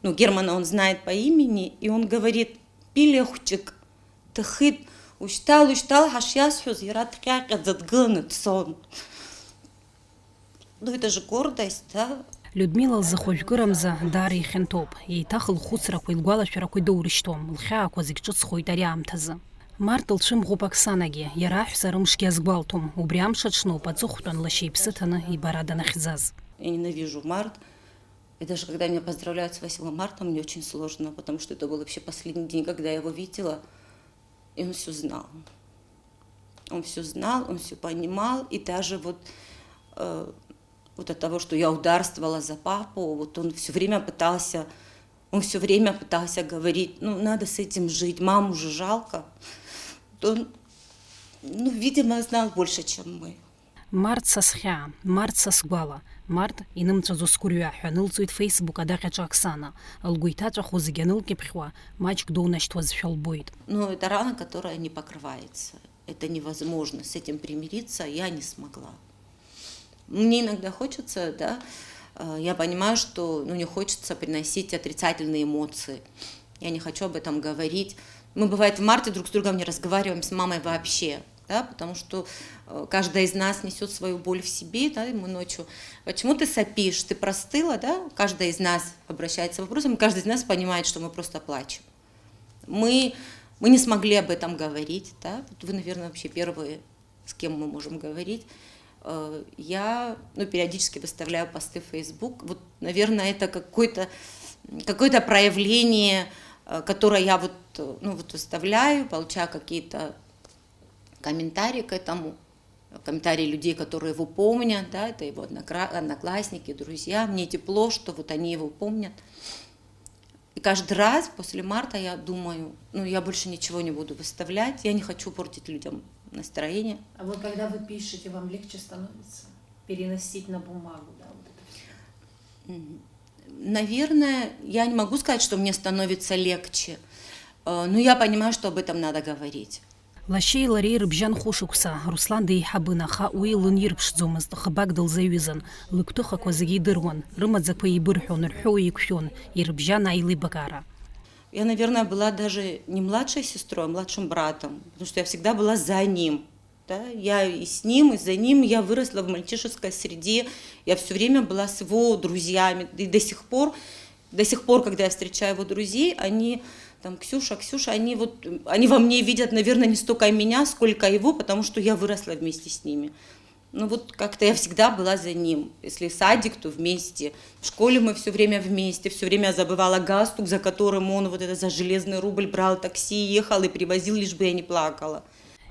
Ну, Германа он знает по имени, и он говорит, Пиле хәҷык дҭахеит, ушьҭал, ушьҭал ҳашиасҳәоз, иара дҟьаҟьаӡа дгыланы дцон. Ну, это же гордость, да? Людмила лзы хәажәкырамза даара ихьанҭоуп. Еиҭах лхәыцрақәеи лгәалашәарақәеи доурышьҭуам, лхьаақәа зегь ҿыцхоит ари аамҭазы. Март лцәымӷуп Оксанагьы, иара аҳәса рымшгьы азгәалҭом, убри амш аҽноуп аҵыхәтәан лашьа иԥсы ҭаны ибара данахьӡаз. Я ненавижу март. И даже когда меня поздравляют с восьмым марта, мне очень сложно, потому что это был вообще последний день, когда я его видела, и он всё знал. Он всё знал, он всё понимал, и даже вот, э, вот от того, что я ударствовала за папу, вот он всё время пытался, он всё время пытался говорить: «Ну, надо с этим жить, маму же жалко». Вот он, ну, видимо, знал больше, чем мы. Март са схьаа, март са сгәала, март инымҵәаӡо сгәырҩа ҳәа анылҵуеит Facebook адаҟьаҿы Оксана. Лгәы иҭаҵәаху зегь анылкьыԥхьуа, маҷк доунашьҭуазшәа лбоит. Ну, это рана, которая не покрывается. Это невозможно, с этим примириться я не смогла. Мне иногда хочется, да, э, я понимаю, что, ну, не хочется приносить отрицательные эмоции. Я не хочу об этом говорить. Мы, бывает, в марте друг с другом не разговариваем, с мамой вообще, да, потому что, э, каждая из нас несёт свою боль в себе, да, и мы ночью: «Почему ты сопишь? Ты простыла?» Да? Каждая из нас обращается с вопросом, и каждый из нас понимает, что мы просто плачем. Мы, мы не смогли об этом говорить, да. Вот вы, наверное, вообще первые, с кем мы можем говорить. Э, я, ну, периодически выставляю посты в Facebook. Вот, наверное, это какое-то, какое-то проявление, э, которое я вот, э, ну, вот выставляю, получаю какие-то комментарии к этому, комментарии людей, которые его помнят, да, это его однокра-, одноклассники, друзья. Мне тепло, что вот они его помнят. И каждый раз после марта я думаю: «Ну, я больше ничего не буду выставлять, я не хочу портить людям настроение». А вот когда вы пишете, вам легче становится переносить на бумагу, да, вот это всё? М, наверное, я не могу сказать, что мне становится легче. Э, Ну, я понимаю, что об этом надо говорить. Лашьеи лареи рыбжьан хәышықәса. Руслан деиҳабын, аха уи лынирԥшӡомызт, хыбак дылзаҩызан. Лыгәҭыхақәа зегьы идыруан, рымаӡақәа еибырҳәон, рҳәоу еиқәшәон, ирыбжьан аилибакаара. Я, наверное, была даже не младшей сестрой, а младшим братом, потому что я всегда была за ним. Да, я и с ним, и за ним, я выросла в мальчишеской среде, я всё время была с его друзьями, и до сих пор, до сих пор, когда я встречаю его друзей, они там: «Ксюша, Ксюша», они вот, они во мне видят, наверное, не столько меня, сколько его, потому что я выросла вместе с ними. Ну вот как-то я всегда была за ним. Если садик, то вместе. В школе мы всё время вместе, всё время я забывала галстук, за которым он вот это, за железный рубль брал такси, ехал и привозил, лишь бы я не плакала.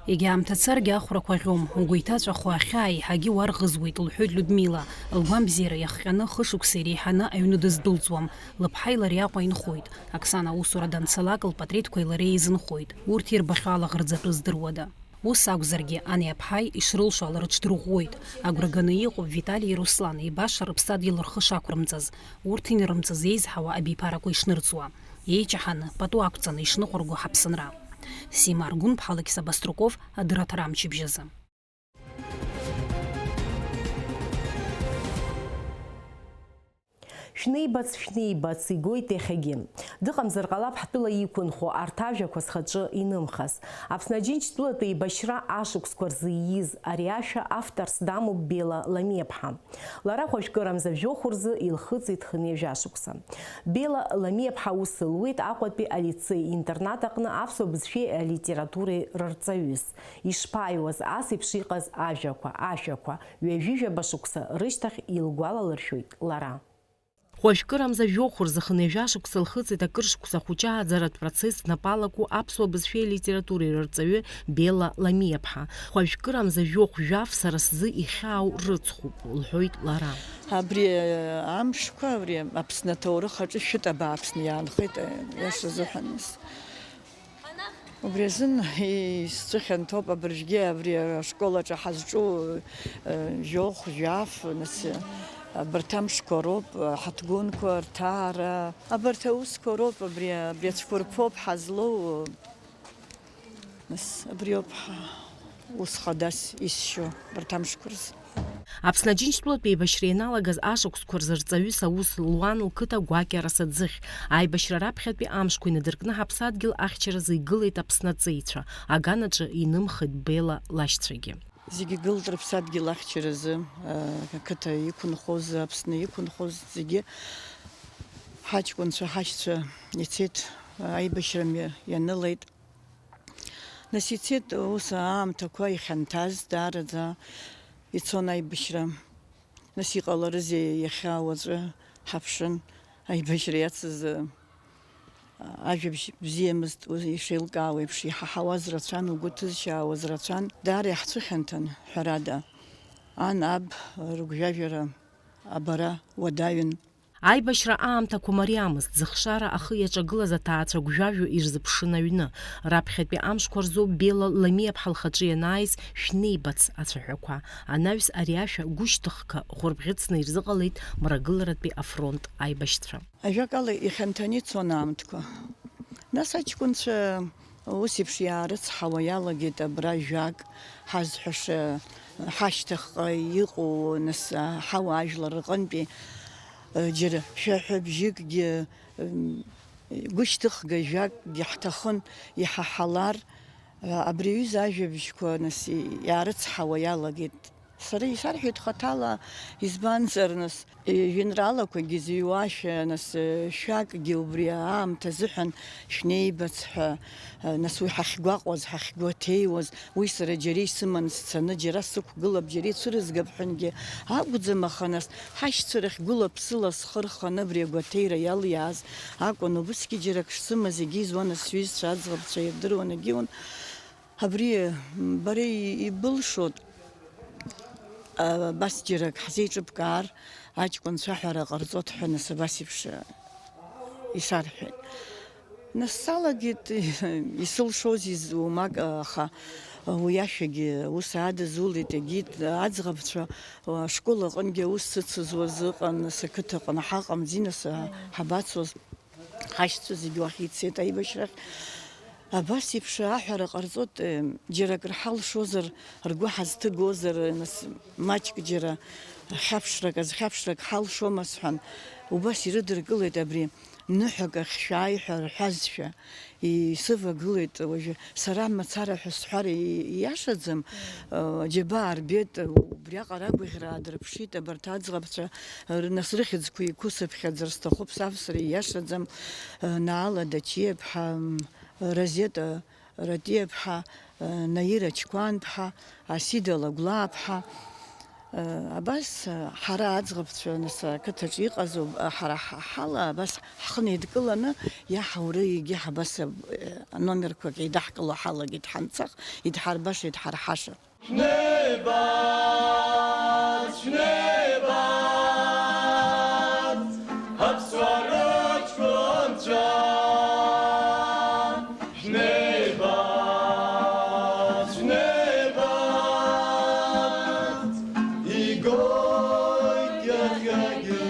Егьа аамҭа царгьы ахәрақәа ӷьом, угәы иҭаҵәахуа ахьаа еиҳагьы уарӷызуеит, лҳәоит Людмила. Лгәамбзиара иахҟьаны хышықәса иреиҳаны аҩны дыздәылҵуам. Лыԥҳаи лареи Аҟәа инхоит. Оксана аусура данцалак, лпатреҭқәеи лареи еизынхоит. Урҭ ирбахьоу алаӷырӡатәы здыруада? Ус акәзаргьы, ани аԥҳаи ишрылшо ала рыҽдырӷәӷәоит. Агәра ганы иҟоуп Виталии Руслани, баша рыԥсадгьыл рхы шақәрымҵаз, урҭ инарымҵыз еизҳауа абиԥарақәа ишнырҵуа. Еиҷаҳаны, пату ақәҵаны ишныҟәырго ҳаԥсынра. Сима Аргәынԥҳа, Алықьса Баструков, адырраҭара амчыбжь азы. Шәнеибац, шәнеибац, игоит иахьагьы. Дыҟамзар ҟалап ҳтәыла иқәынхо арҭ ажәақәа зхаҿы инымхаз. Аԥсны Аџьынџьтәылатә еибашьра ашықәсқәа рзы ииз ари ашәа авторс дамоуп Бела Ламиаԥҳа. Лара хәажәкырамза жәохә рзы илхыҵит хынҩажәа шықәса. Бела Ламиаԥҳа аус луеит Аҟәатәи алицеи-интернат аҟны аԥсуа бызшәеи алитературеи рырҵаҩыс. Ишԥааиуаз ас еиԥш иҟаз ажәақәа, ашәақәа, ҩажәижәаба шықәса рышьҭахь илгәалалыршәоит лара. Хәажәкырамза жәохә рзы хынҩажәа шықәса лхыҵит акыр шықәса хәыҷы ааӡаратә процесс знапы алаку аԥсуа бызшәеи алитературеи рырҵаҩы Бела Ламиаԥҳа. Хәажәкырамза жәохә жәаф сара сзы ихьаау рыцхуп, лҳәоит лара. Абри амшқәа, абри Аԥсны аҭоурых аҿы шәытә абааԥсны иаанхеит, иаша зыҳәан. Убри азын исцәыхьанҭоуп абыржәгьы абри ашкол аҿы ҳазҿу, э, жәохә, жәаф, нас, абарҭ амшқәа роуп, ҳаҭгәынқәа рҭаара. Абарҭ аусқәа роуп, абри, абри ацәқәырԥоуп ҳазлоу. Нас абриоуп ҳа ус хадас исшьо абарҭ амшқәа рзы. Аԥсны Аџьынџьтәылатә еибашьра ианалагаз ашықәсқәа рзы рҵаҩыс аус луан лқыҭа гәакьа Расаӡыхь. Аибашьра раԥхьатәи амшқәа инадыркны ҳаԥсадгьыл ахьчаразы игылеит Аԥсны аҵеицәа, аганаҿы инымхеит Бела лашьцәагьы. Зегьы гылт рыԥсадгьыл ахьчаразы, ақыҭа иқәынхоз, Аԥсны иқәынхоз зегьы ҳаҷкәынцәа, ҳашьцәа ицеит, аибашьра мҩа ианылеит. Нас ицеит ус аамҭақәа ихьанҭаз, даараӡа ицон аибашьра. Нас иҟаларызеи иахьа уаҵәы ҳаԥшын, аибашьра иацыз, а, ажәабжь бзиамызт, уи ишеилкаауа еиԥш, иҳаҳауаз рацәан, угәы ҭызшьаауаз рацәан. Даара иаҳцәыхьанҭан, ҳәарада, ан, аб рыгәжәажәара абара уадаҩын. Аибашьра аамҭақәа мариамызт, зыхшара ахы иаҿагылаз аҭаацәа гәжәажәо ирзыԥшын аҩны. Раԥхьатәи амшқәа рзоуп Бела Ламиаԥҳа лхаҿы ианааиз шәнеибац ацәаҳәақәа. Анаҩс ари ашәа гәышьҭыхга хәырбӷьыцны ирзыҟалеит Мрагыларатәи афронт аибашьцәа. Ажәакала, ихьанҭаны ицон аамҭқәа. Нас аҷкәынцәа ус еиԥш иаарыцҳауа иалагеит абра жәак, ҳазҳәаша, ҳашьҭахьҟа иҟоу, нас, ҳауаажәлар рҟынтәи, џьара шәаҳәабжьыкгьы, гәышьҭыхга жәакгьы ҳҭахын, иҳаҳалар, абри аҩыза ажәабжьқәа, нас, иаарыцҳауа иалагеит. Сара исарҳәеит хаҭала, избанзар, нас, жәеинраалақәагьы зыҩуашәа, нас, шәакгьы убри аамҭа азыҳәан шәнеибац ҳәа, нас, уи ҳахьгәаҟуаз, ҳахьгәаҭеиуаз, уи сара џьара исыман сцаны, џьара сықәгылап, џьара ицәырызгап ҳәангьы акәӡам, аха, нас, ҳашьцәа рахь гәыла-ԥсыла схы рханы абри агәаҭеира иалиааз акәын, убысгьы џьара ак шсымаз егьизуан, нас, сҩызцәа аӡӷабцәа ирдыруан, егьиун. Абри, м, бара и-, ибылшоит, а, абас џьарак ҳзеиҿыбкаар, аҷкәынцәа аҳәара ҟарҵоит ҳәа, нас, абас еиԥш, а, исарҳәеит. Нас салагеит, исылшозеи зумак, аха уи ашәагьы ус адызулеит, егьит, аӡӷабцәа, а, ашкол аҟынгьы аус сыцызуаз ыҟан, нас, ақыҭаҟны ҳаҟамзи, нас, а, ҳабацоз. Ҳашьцәа зегь уахь ицеит аибашьрахь. Абас еиԥш аҳәара ҟарҵоит, џьара акыр ҳалшозар, ргәы ҳазҭыгозар, нас, маҷк џьара хьаԥшрак, азхьаԥшрак ҳалшома сҳәан, убас ирыдыркылеит абри ныҳәак ахь шәааи ҳәа рҳәазшәа, исывагылеит уажәы. Сара мацара ҳәа сҳәар ииашаӡам, џьабаа рбеит, убриаҟара агәаӷьра аадырԥшит абарҭ аӡӷабцәа, р-, нас рыхьӡқәа еиқәысыԥхьаӡар сҭахуп, савсра ииашаӡам, Наала Дачиаԥҳа, Розета Ратиаԥҳа, Наира Чқәанԥҳа, Асида Лагәлааԥҳа. Абас ҳара аӡӷабцәа, нас, ақыҭаҿы иҟазоуп, ҳара ҳ-, ҳала абас ҳхы неидкыланы, иаҳаура егьи ҳабас, ап-, аномерқәак еидаҳкыло ҳалагеит, ҳанцах идҳарбаша, идҳарҳаша. Шәнеибац, шәнеибац, аԥсуа рыҷкәынцәа, шәнеибац, шәнеибац, игоит иахьагьы.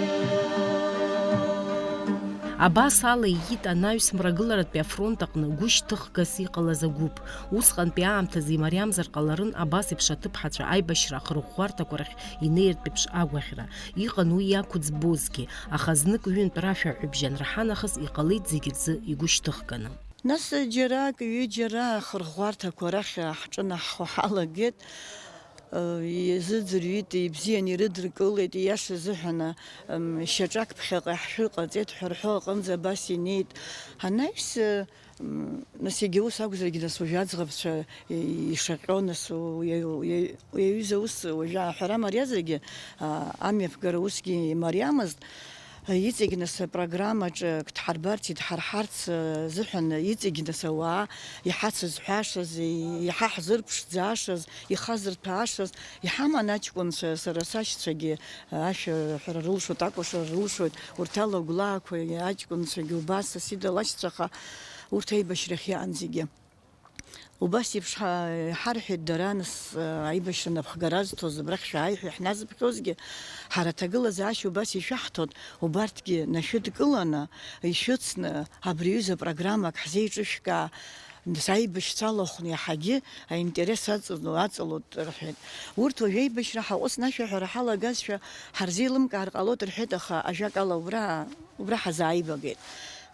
Абас ала иит анаҩс Мрагыларатәи афронт аҟны гәышьҭыхгас иҟалаз агәыԥ. Усҟантәи аамҭазы имариамзар ҟаларын абас еиԥш аҭыԥҳацәа аибашьра ахырӷәӷәарҭақәа рахь инеиртә еиԥш агәаӷьра. Иҟан уи иақәӡбозгьы, аха знык-ҩынтә рашәаҳәабжь анраҳа нахыс иҟалеит зегь рзы игәышьҭыхганы. Нас џьарак, ҩыџьара ахырӷәӷәарҭақәа рахь ҳҿынаҳхо ҳалагеит. Изыӡырҩит, ибзиан ирыдыркылеит, ииаша азыҳәан, м, шьаҿак ԥхьаҟа иаҳшәыр ҟаҵеит ҳәа рҳәо аҟынӡа абас инеит. Анаҩс, м, нас егьа ус акәзаргьы, нас уажәы аӡӷабцәа и-, ишаҟьо, нас уи, уи, уи аҩыза ус уажәы аҳәара мариазаргьы, а, амҩаԥгара усгьы имариамызт. Иҵегь нас апрограммаҿы дҳарбарц, идҳарҳарц, э, азыҳәан иҵегь нас ауаа иҳацызҳәашаз, иҳаҳзырԥшӡашаз, ихазырҭәаашаз иҳаман аҷкәынцәа, сара сашьцәагьы, э, ашәаҳәара рылшоит, акәашара рылшоит, урҭ алагәлаақәа аҷкәынцәагьы убас, Асида лашьцәаха, урҭ аибашьрахь иаан зегьы. Убас еиԥш ҳа-, иҳарҳәеит дара, нас, аибашьра напхгара зҭоз абрахь шәааи ҳәа иаҳназыԥхьозгьы, ҳара аҭагылазаашьа убас ишәаҳҭоит, убарҭгьы нашәыдкыланы, ишәыцны, абри аҩыза программак ҳзеиҿышәкаа, нас аибашьцәа алахәны иаҳагьы аинтерес аҵало-, аҵалоит рҳәеит. Урҭ уажә аибашьра ҳаҟәыҵны ашәаҳәара ҳалагазшәа ҳарзеилымкаар ҟалоит рҳәеит, аха ажәакала убра, убра ҳазааибагеит.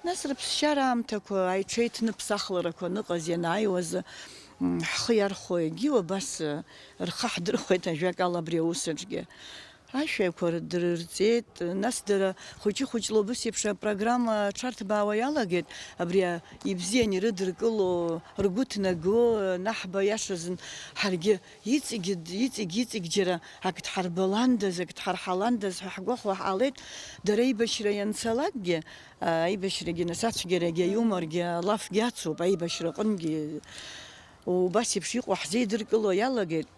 Нас рыԥсшьара аамҭақәа, аиҽеиҭныԥсахларақәа аныҟаз ианааиуаз, м, ҳхы иархәо егьиу абас, ы, рхы ҳдырхәеит, ажәакала, абри аус аҿгьы. Ашәақәа рдырырҵеит, нас дара хәыҷы-хәыҷла убыс еиԥш апрограмма аҽарҭбаауа иалагеит, абри, а, ибзиан ирыдыркыло, ргәы ҭнаго, ы, анаҳба, иашазын, ҳаргьы иҵегь, иҵегь, иҵегь џьара ак дҳарбаландаз, ак дҳарҳаландаз ҳәа ҳгәахәуа ҳҟалеит, дара аибашьра ианцалакгьы, Аибашьрагьы, нас ацәгьарагьы, аиуморгьы, алафгьы ацуп, аибашьра аҟынгьы убас еиԥш иҟоу ҳзеидыркыло иалагеит.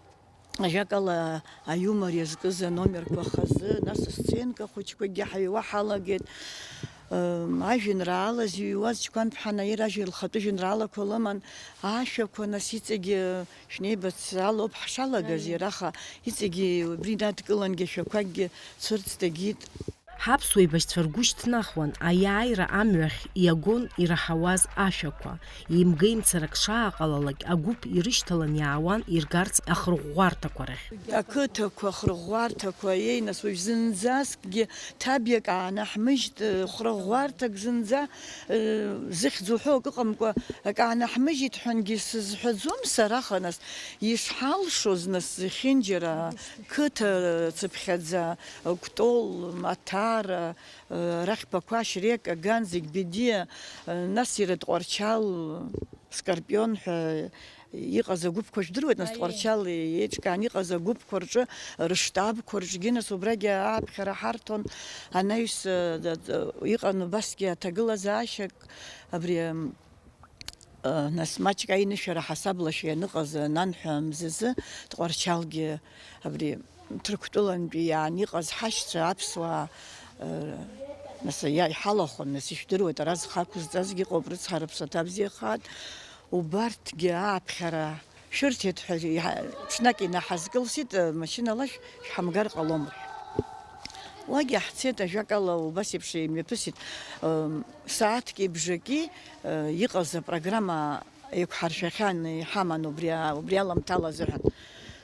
Ажәакала, аиумор иазкыз аномерқәа хазы, нас асценка хәыҷқәагьы ҳаҩуа ҳалагеит. Ем, ажәеинраала зыҩуаз Чқәанԥҳа Наира ажәа лхатәы жәеинраалақәа лыман, ашәақәа, нас иҵегьы шәнеибац алоуп ҳшалагаз, аиеи, иара, аха иҵегьы убри инадкылангьы ашәақәакгьы цәырҵт, егьит. Ҳаԥсуа еибашьцәа ргәы шьҭнахуан аиааира амҩахь иагон ираҳауаз ашәақәа, еимга-еимцарак шааҟалалак агәыԥ ирышьҭалан иаауан иргарц ахырӷәӷәарҭақәа рахь. Ақыҭақәа, ахырӷәӷәарҭақәа, еи, нас уажә зынӡаскгьы ҭабиак аанаҳмыжьт, хырӷәӷәарҭак зынӡа, э, зыхьӡ уҳәо акы ыҟамкәа, акы аанаҳмыжьит ҳәангьы сызҳәаӡом сара, аха нас ишҳалшоз, нас зехьынџьара қыҭа цыԥхьаӡа, Кәтол, Маҭара, арахь Бақәашь, Река, Ган, зегь Бедиа, нас иара Тҟәарчал, Скорпион ҳәа иҟаз агәыԥқәа жәдыруеит, нас, аиеи, Тҟәарчал еиҿкаан иҟаз агәыԥқәа рҿы, рыштабқәа рҿгьы, нас, убрагьы ааԥхьара ҳарҭон, анаҩс, э, д-, д-, иҟан убасгьы аҭагылазаашьак, абри, м, Нас маҷк аинышәара ҳасаблашәа ианыҟаз ананҳәа мзазы, Тҟәарчалгьы абри Ҭырқәтәылантәи иаан иҟаз ҳашьцәа аԥсуаа, нас иа-, иҳалахәын, нас ишәдыруеит, ара зхы ақәызҵазгьы ыҟоуп, рыцҳа, рыԥсаҭа бзиахааит, убарҭгьы ааԥхьара шәырҭеит ҳәа иҳа-, ҽнак инаҳазкылсит, машьынала шә-, шәҳамгар ҟалом рҳәеит. Уагьы ҳцеит, ажәакала, убас еиԥш имҩаԥысит, м, сааҭки бжаки, э, иҟаз апрограмма Еиқәҳаршәахьан, иҳаман убри, убри аламҭала азыҳәан.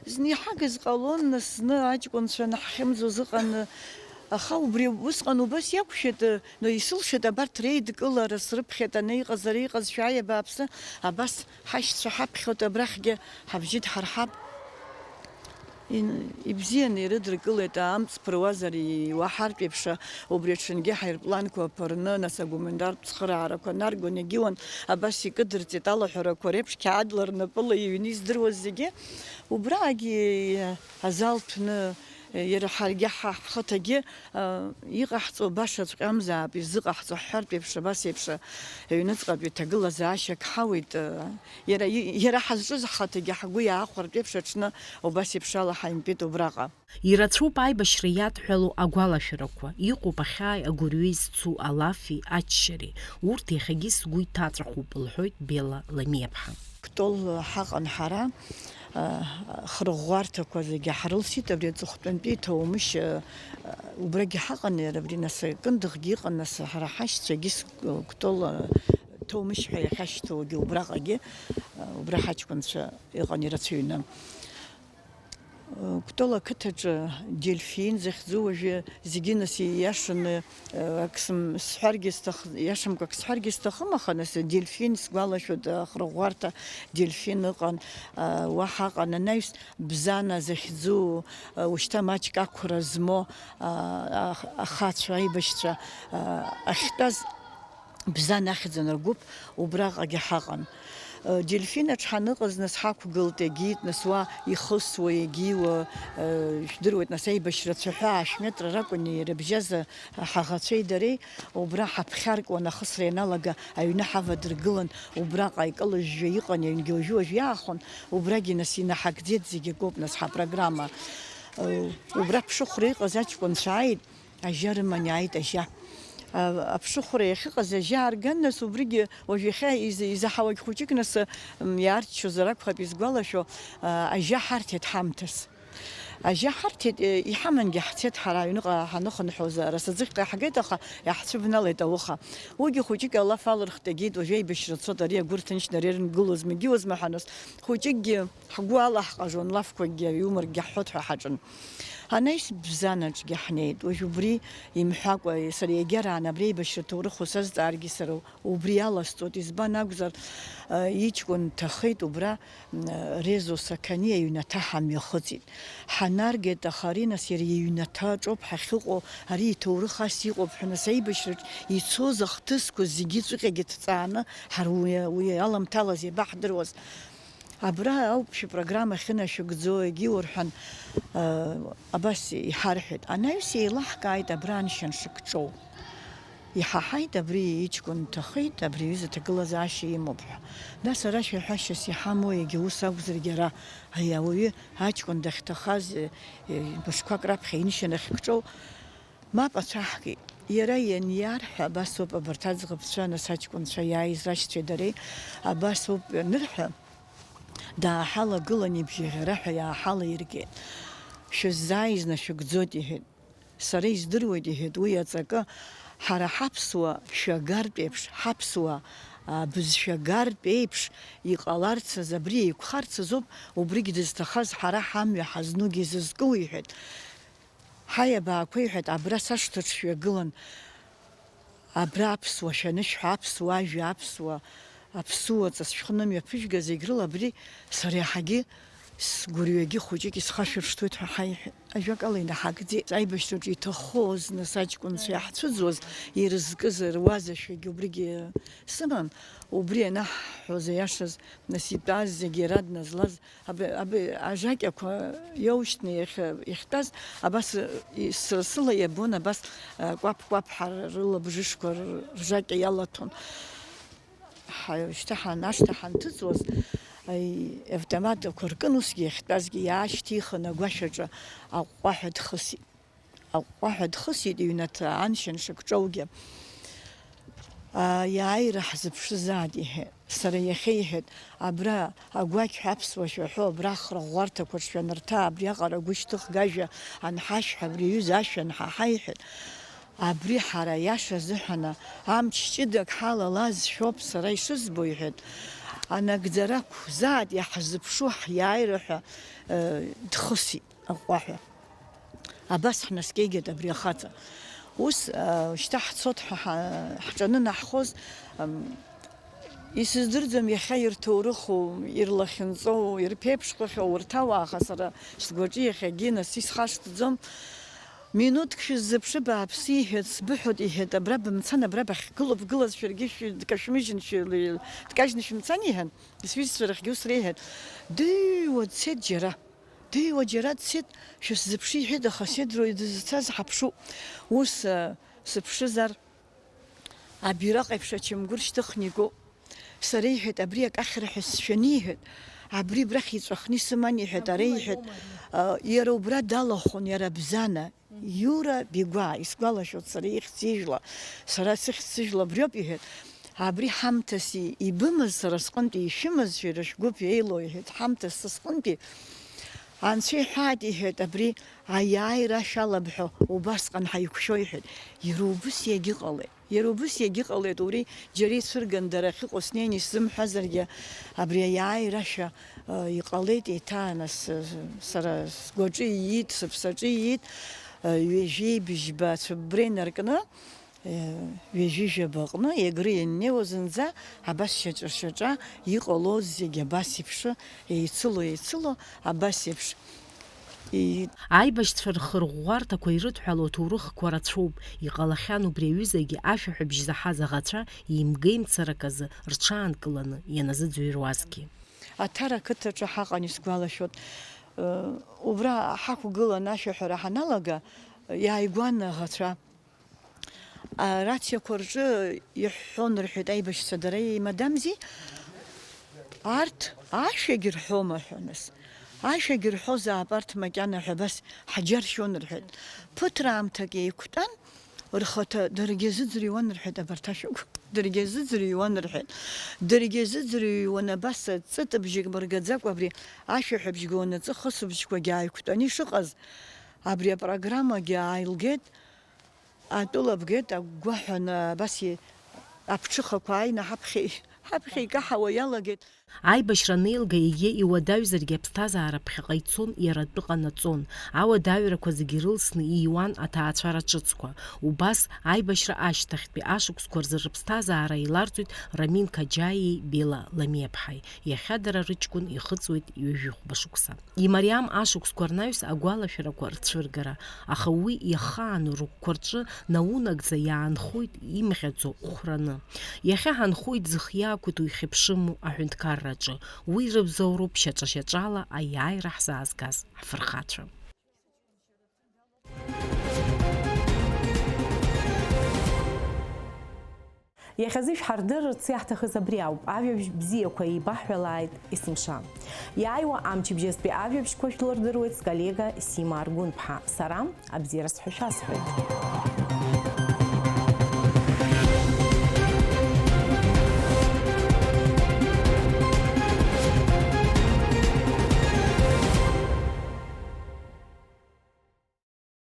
Зны иҳагыз ҟалон, нас зны аҷкәынцәа наҳхьымӡоз ыҟан, аха убри усҟан убас иақәшәеит, но исылшеит абарҭ реидкылара срыԥхьеит, ана иҟаз, ара иҟаз, шәааи абааԥсы, абас ҳашьцәа ҳаԥхьоит, абрахьгьы ҳабжьы дҳарҳап. Ин-, ибзианы ирыдыркылеит, амҵ ԥыруазар иуаҳартә еиԥш, убри аҽынгьы ҳаирпланқәа аԥырны, нас агуманитартә цхыраарақәа наргон, егьиуан, абас икыдырҵеит алаҳәарақәа реиԥш, қьаадла рнапыла иҩны издыруаз зегьы, убраагьы азал ҭәны, иара ҳаргьы ҳа-, ҳхаҭагьы, а, иҟаҳҵо башаҵәҟьамзаап, изыҟаҳҵо ҳҳәартә еиԥш, абас еиԥш, аҩныҵҟатәи ҭагылазаашьак ҳауеит, а, Иара и-, иара ҳазҿыз ҳхаҭагьы ҳгәы иаахәартә еиԥш аҽны убас еиԥш ала ҳаимтәеит убраҟа. Ирацәоуп аибашьра иадҳәалоу агәалашәарақәа, иҟоуп ахьааи агәырҩеи зцу алафи аччареи, урҭ иахьагьы сгәы иҭаҵәахуп, лҳәоит Бела Ламиаԥҳа. Кәтол ҳаҟан ҳара, а, хырӷәӷәарҭақәа зегьы ҳрылсит, абри аҵыхәтәантәи иҭоумышь, а, убрагьы ҳаҟан иара, абри нас акындыхгьы иҟан, нас ҳара ҳашьцәагьы с-, Кәтол, а, Ҭоумышь ҳәа иахьашьҭоугьы убраҟагьы, а, убра ҳаҷкәынцәа ыҟан ирацәаҩны. Кәтол ақыҭаҿы Дельфин захьӡу уажәы зегьы нас ииашаны, а, ак сым-, сҳәаргьы сҭах-, иашамкәа ак сҳәаргьы сҭахым, аха нас Дельфин сгәалашәоит, ахырӷәӷәарҭа Дельфин ыҟан, а, уа ҳаҟан анаҩс Бзана захьӡу, а, ушьҭа маҷк ақәра змоу, а, ах-, ахацәа, аибашьцәа, а, ахьтәаз. Бзан ахьӡ анаргәыԥ, убраҟагьы ҳаҟан. Дельфинаҿ ҳаныҟаз, нас ҳақәгылт, егьит, нас уа ихысуа, егьиуа, жәдыруеит, нас аибашьра цәаҳәа ашә метра ракәын ирыбжьаз ҳаӷацәеи дареи, убра ҳаԥхьаркуан, ахысра ианалага аҩны ҳавадыргылан, убраҟа икылыжәжәа иҟан, аҩнгьы уажәы-уажә иаахон, убрагьы нас инаҳагӡеит, зегь акоуп, нас ҳапрограмма. Убра ԥшыхәра иҟаз аҷкәынцәа ааит, Ажьа рыман иааит, ажьа. А, аԥшыхәра иахьыҟаз ажьа аарган, нас убригьы уажә иахьа из-, изаҳауагь хәыҷык, нас, м, иаарччозар акәхап изгәалашәо, а, ажьа ҳарҭеит ҳамҭас. Ажьа ҳарҭеит, е, иҳамангьы ҳцеит ҳара аҩныҟа ҳаныхынҳәуаз, арасаӡыхьҟа иаҳгеит, аха иаҳцәыбналеит ауха. Уигьы хәыҷык алаф алырхт, егьит, уажәы аибашьра цот, ари агәы рҭынчны, ари рынгылозма, егьиуазма ҳәа, нас хәыҷыкгьы Ҳгәы алаҳҟажон, лафқәакгьы аҩумракгьы ҳҳәот ҳәа ҳаҿын. Анаҩс Бзанаҿгьы ҳнеит. Уажә убри имҳәакәа, сара иагьараан абри аибашьра ҭоурых усазҵааргьы сара убри иаласҵоит. Избан акәзар, а, иҷкәын дҭахеит убра, м, Резо Сақаниа иҩнаҭа ҳамҩахыҵит. Ҳанаргеит, аха ари нас иара иҩнаҭа аҿоуп ҳахьыҟоу, ари иҭоурых ас иҟоуп ҳәа, нас аибашьраҿ ицоз ахҭысқәа зегьы ҵәҟьагьы ҭҵааны, ҳара уи, уи аламҭалаз иабаҳдыруаз. Абра ауп шәыпрограмма ахьынашәыгӡо, егьиурҳәан, э, абас иҳарҳәеит. Анаҩс еилаҳкааит абра аншьан шыкҿоу. Иҳаҳаит, абри иҷкәын дҭахеит, абри аҩыза аҭагылазаашьа имоуп ҳәа. Нас ара шәаҳәашьас иҳамоу, егьа ус акәзаргьы ара, ари ауаҩы аҷкәын дахьҭахаз, э, мышқәак раԥхьа иншьан ахькҿоу, Мап ацәаҳкит. Иара ианиарҳәа, абас ауп абарҭ аӡӷабцәа, нас аҷкәынцәа иааиз рашьцәеи дареи, абас ауп анырҳәа, дааҳалагылан ибжьаӷьара ҳәа иааҳалаиргеит. Шәыззааиз нашәыгӡоит, иҳәеит. Сара издыруеит, иҳәеит, уи аҵакы, ҳара ҳаԥсуа шәагартә еиԥш, ҳаԥсуа, а, бызшәа гартә еиԥш иҟаларц азы, абри еиқәхарц азоуп, убригь дызҭахаз ҳара ҳамҩа ҳазнугьы зызкыу, иҳәеит. Ҳаи, абаақәа, иҳәеит, абра сашҭаҿ шәҩагылан, абра аԥсуа шәанышәҳәа, аԥсуа ажәа, аԥсуа, аԥсуа ҵас шәхы нымҩаԥыжәга зегь рыла абри сара иаҳагьы сгәырҩагьы хәыҷык исхашәыршҭуеит ҳәа ҳаиҳәеит. Ажәакала, инаҳагӡеит. Аибашьраҿы иҭахоз, нас аҷкәынцәа иаҳцәыӡуаз, ирызкыз руазашәагьы убригьы сыман. Убри анаҳҳәоз, аиашаз, нас итәаз зегь иара дназлаз Аб-, аб-, ажакьақәа иоушьҭны иахьа-, иахьтәаз, абас, и-, сара сыла иабон, абас, а, кәаԥ-кәаԥ ҳәа рылабжышқәа р-, ржакьа иалаҭон. Ҳа-, шьҭа ҳан-, ашҭа ҳанҭыҵуаз, аи-, автоматқәа ркын, усгьы иахьтәазгьы иаашьҭихын, агәашәаҿы аҟәҟәаҳәа дхысит. Аҟәҟәаҳәа дхысит иҩнаҭа аншьан шыкҿоугьы. Иааира ҳзыԥшызааит, иҳәеит. Сара иахьа, иҳәеит, абра агәақь ҳәа аԥсуа шәаҳәо, абра ахра ӷәӷәарҭақәа шшәанырҭа, абри аҟара гәышьҭыхгажәа анҳашәҳәа, абри аҩыза ашәа анҳаҳа, иҳәеит. Абри ҳара аиаша азыҳәаны амч ҷыдак ҳалалазшәоуп сара ишызбо, иҳәеит. Анагӡара ақәзааит иаҳзыԥшу ҳиааира ҳәа, э, дхысит аҟәҟәаҳәа. Абас ҳнаскьеигеит абри ахаҵа. Ус, э, шьҭа ҳцот ҳәа ҳа-, ҳҿанынаҳхоз, ам, исыздырӡом иахьа ирҭоурыху, ирлахьынҵоу, ирԥеиԥшхахьоу урҭ ауаа, аха сара сгәаҿы иахьагьы нас исхашҭӡом. Минуҭк шәыззыԥшы бааԥсы, иҳәеит, сбыҳәоит, иҳәеит, абра бымцан, абра бахьгылоу бгылаз шәаргьы шәы-, дкашәмыжьын, шәы-, дкажьны шәымцан, иҳәан, сҩызцәа рахьгьы ус реиҳәеит. Дыҩуа дцеит џьара, дыҩуа џьара дцеит, шәысзыԥшы, иҳәеит, аха сеидрои дызцаз ҳаԥшуп. Ус, а, сыԥшызар, абираҟ еиԥш ачамгәыр шьҭыхны икуп. Сара, иҳәеит, абри акы ахьра ҳәа сшәаны, иҳәеит, абри абрахь иҵәахны исыман, иҳәеит, ара, иҳәеит, а, иара убра далахәын, иара Бзана, Иура Бигәаа, исгәалашәоит сара ихьӡ-ижәла, сара сыхьӡ-сыжәла абриоуп, иҳәеит, абри ҳамҭас и-, ибымаз сара сҟынтәи, ишәымаз шәара шәгәыԥ еилоу, иҳәеит, ҳамҭас са сҟынтәи, Анцәа иҳәааит, иҳәеит, абри аиааира ашә алабҳәо убасҟан ҳаиқәшәо, иҳәеит. Иара убыс иагьыҟалеит. Иара убыс иагьыҟалеит, ури џьара ицәырган, дара ахьыҟоу снеины исзымҳәазаргьы, абри аиааира ашәа, э, иҟалеит, еиҭа, нас, э, сара сгәаҿы иит, сыԥсаҿы иит, э, ҩажәеи быжьба цәыббра инаркны, э, ҩажәи жәаба аҟны Егры ианнеиуа зынӡа абас шьаҿа-шьаҿа иҟалоз зегь абас еиԥш, еицыло, еицыло, абас еиԥш. И- Аибашьцәа рхырӷәӷәарҭақәа ирыдҳәалоу аҭоурыхқәа рацәоуп, иҟалахьан убри аҩызагьы ашәаҳәабжь заҳаз аӷацәа еимгеимцарак азы рҽаанкыланы ианазыӡырҩуазгьы. Аҭара ақыҭаҿы ҳаҟан, исгәалашәоит. Э, убра ҳақәгылан ашәаҳәара ҳаналага, иааигәан аӷацәа. Арациақәа рҿы иҳәҳәон, рҳәеит, аибашьцәа дара еимадамзи. Арҭ ашәагь рҳәома ҳәа, нас. Ашәагь рҳәозаап арҭ макьана ҳәа, абас ҳџьаршьон, рҳәеит. Ԥыҭраамҭак еиқәтәан, рхаҭа даргьы азыӡырҩуан, рҳәеит, абарҭ ашәақәа. Даргьы азыӡырҩуан, рҳәеит. Даргьы азыӡырҩуан, абас ҵытыбжьык мыргаӡакәа абри ашәаҳәабжьгьы уанаҵы хысыбжьқәагьы ааиқәтәаны ишыҟаз, абри апрограммагьы ааилгеит. Атәыла бгеит, агәгәаҳәа абас и-, аԥҽыхақәа ааины ҳаԥхьа, ҳаԥхьа икаҳауа иалагеит. Аибашьра анеилга егьа иуадаҩзаргьы аԥсҭазаара ԥхьаҟа ицон, иара атәы ҟанаҵон. Ауадаҩрақәа зегьы рылсны ииуан аҭаацәара ҿыцқәа. Убас аибашьра ашьҭахьтәи ашықәсқәа рзы рыԥсҭазаара еиларҵоит Рамин Қаџьаиеи Бела Ламиаԥҳаи. Иахьа дара рыҷкәын ихыҵуеит ҩажәи хәба шықәса. Имариам ашықәсқәа рнаҩс агәалашәарақәа рцәыргара, аха уи иахаану рыгәқәа рҿы наунагӡа иаанхоит имӷьаӡо ҟәраны. Иахьа ҳанхоит зых иақәиҭу ихьыԥшыму аҳәынҭқарраҿы, уи рыбзоуроуп шьаҿа-шьаҿала аиааира ҳзаазгаз ҳфырхацәа. Иахьазы ишәҳардырырц иаҳҭахыз абри ауп, ажәабжь бзиақәа еибаҳҳәалааит есымша. Иааиуа амчыбжьазтәи ажәабжьқәа шәлырдыруеит сколлега Сима Аргәынԥҳа. Сара абзиара сҳәашәа сҳәоит.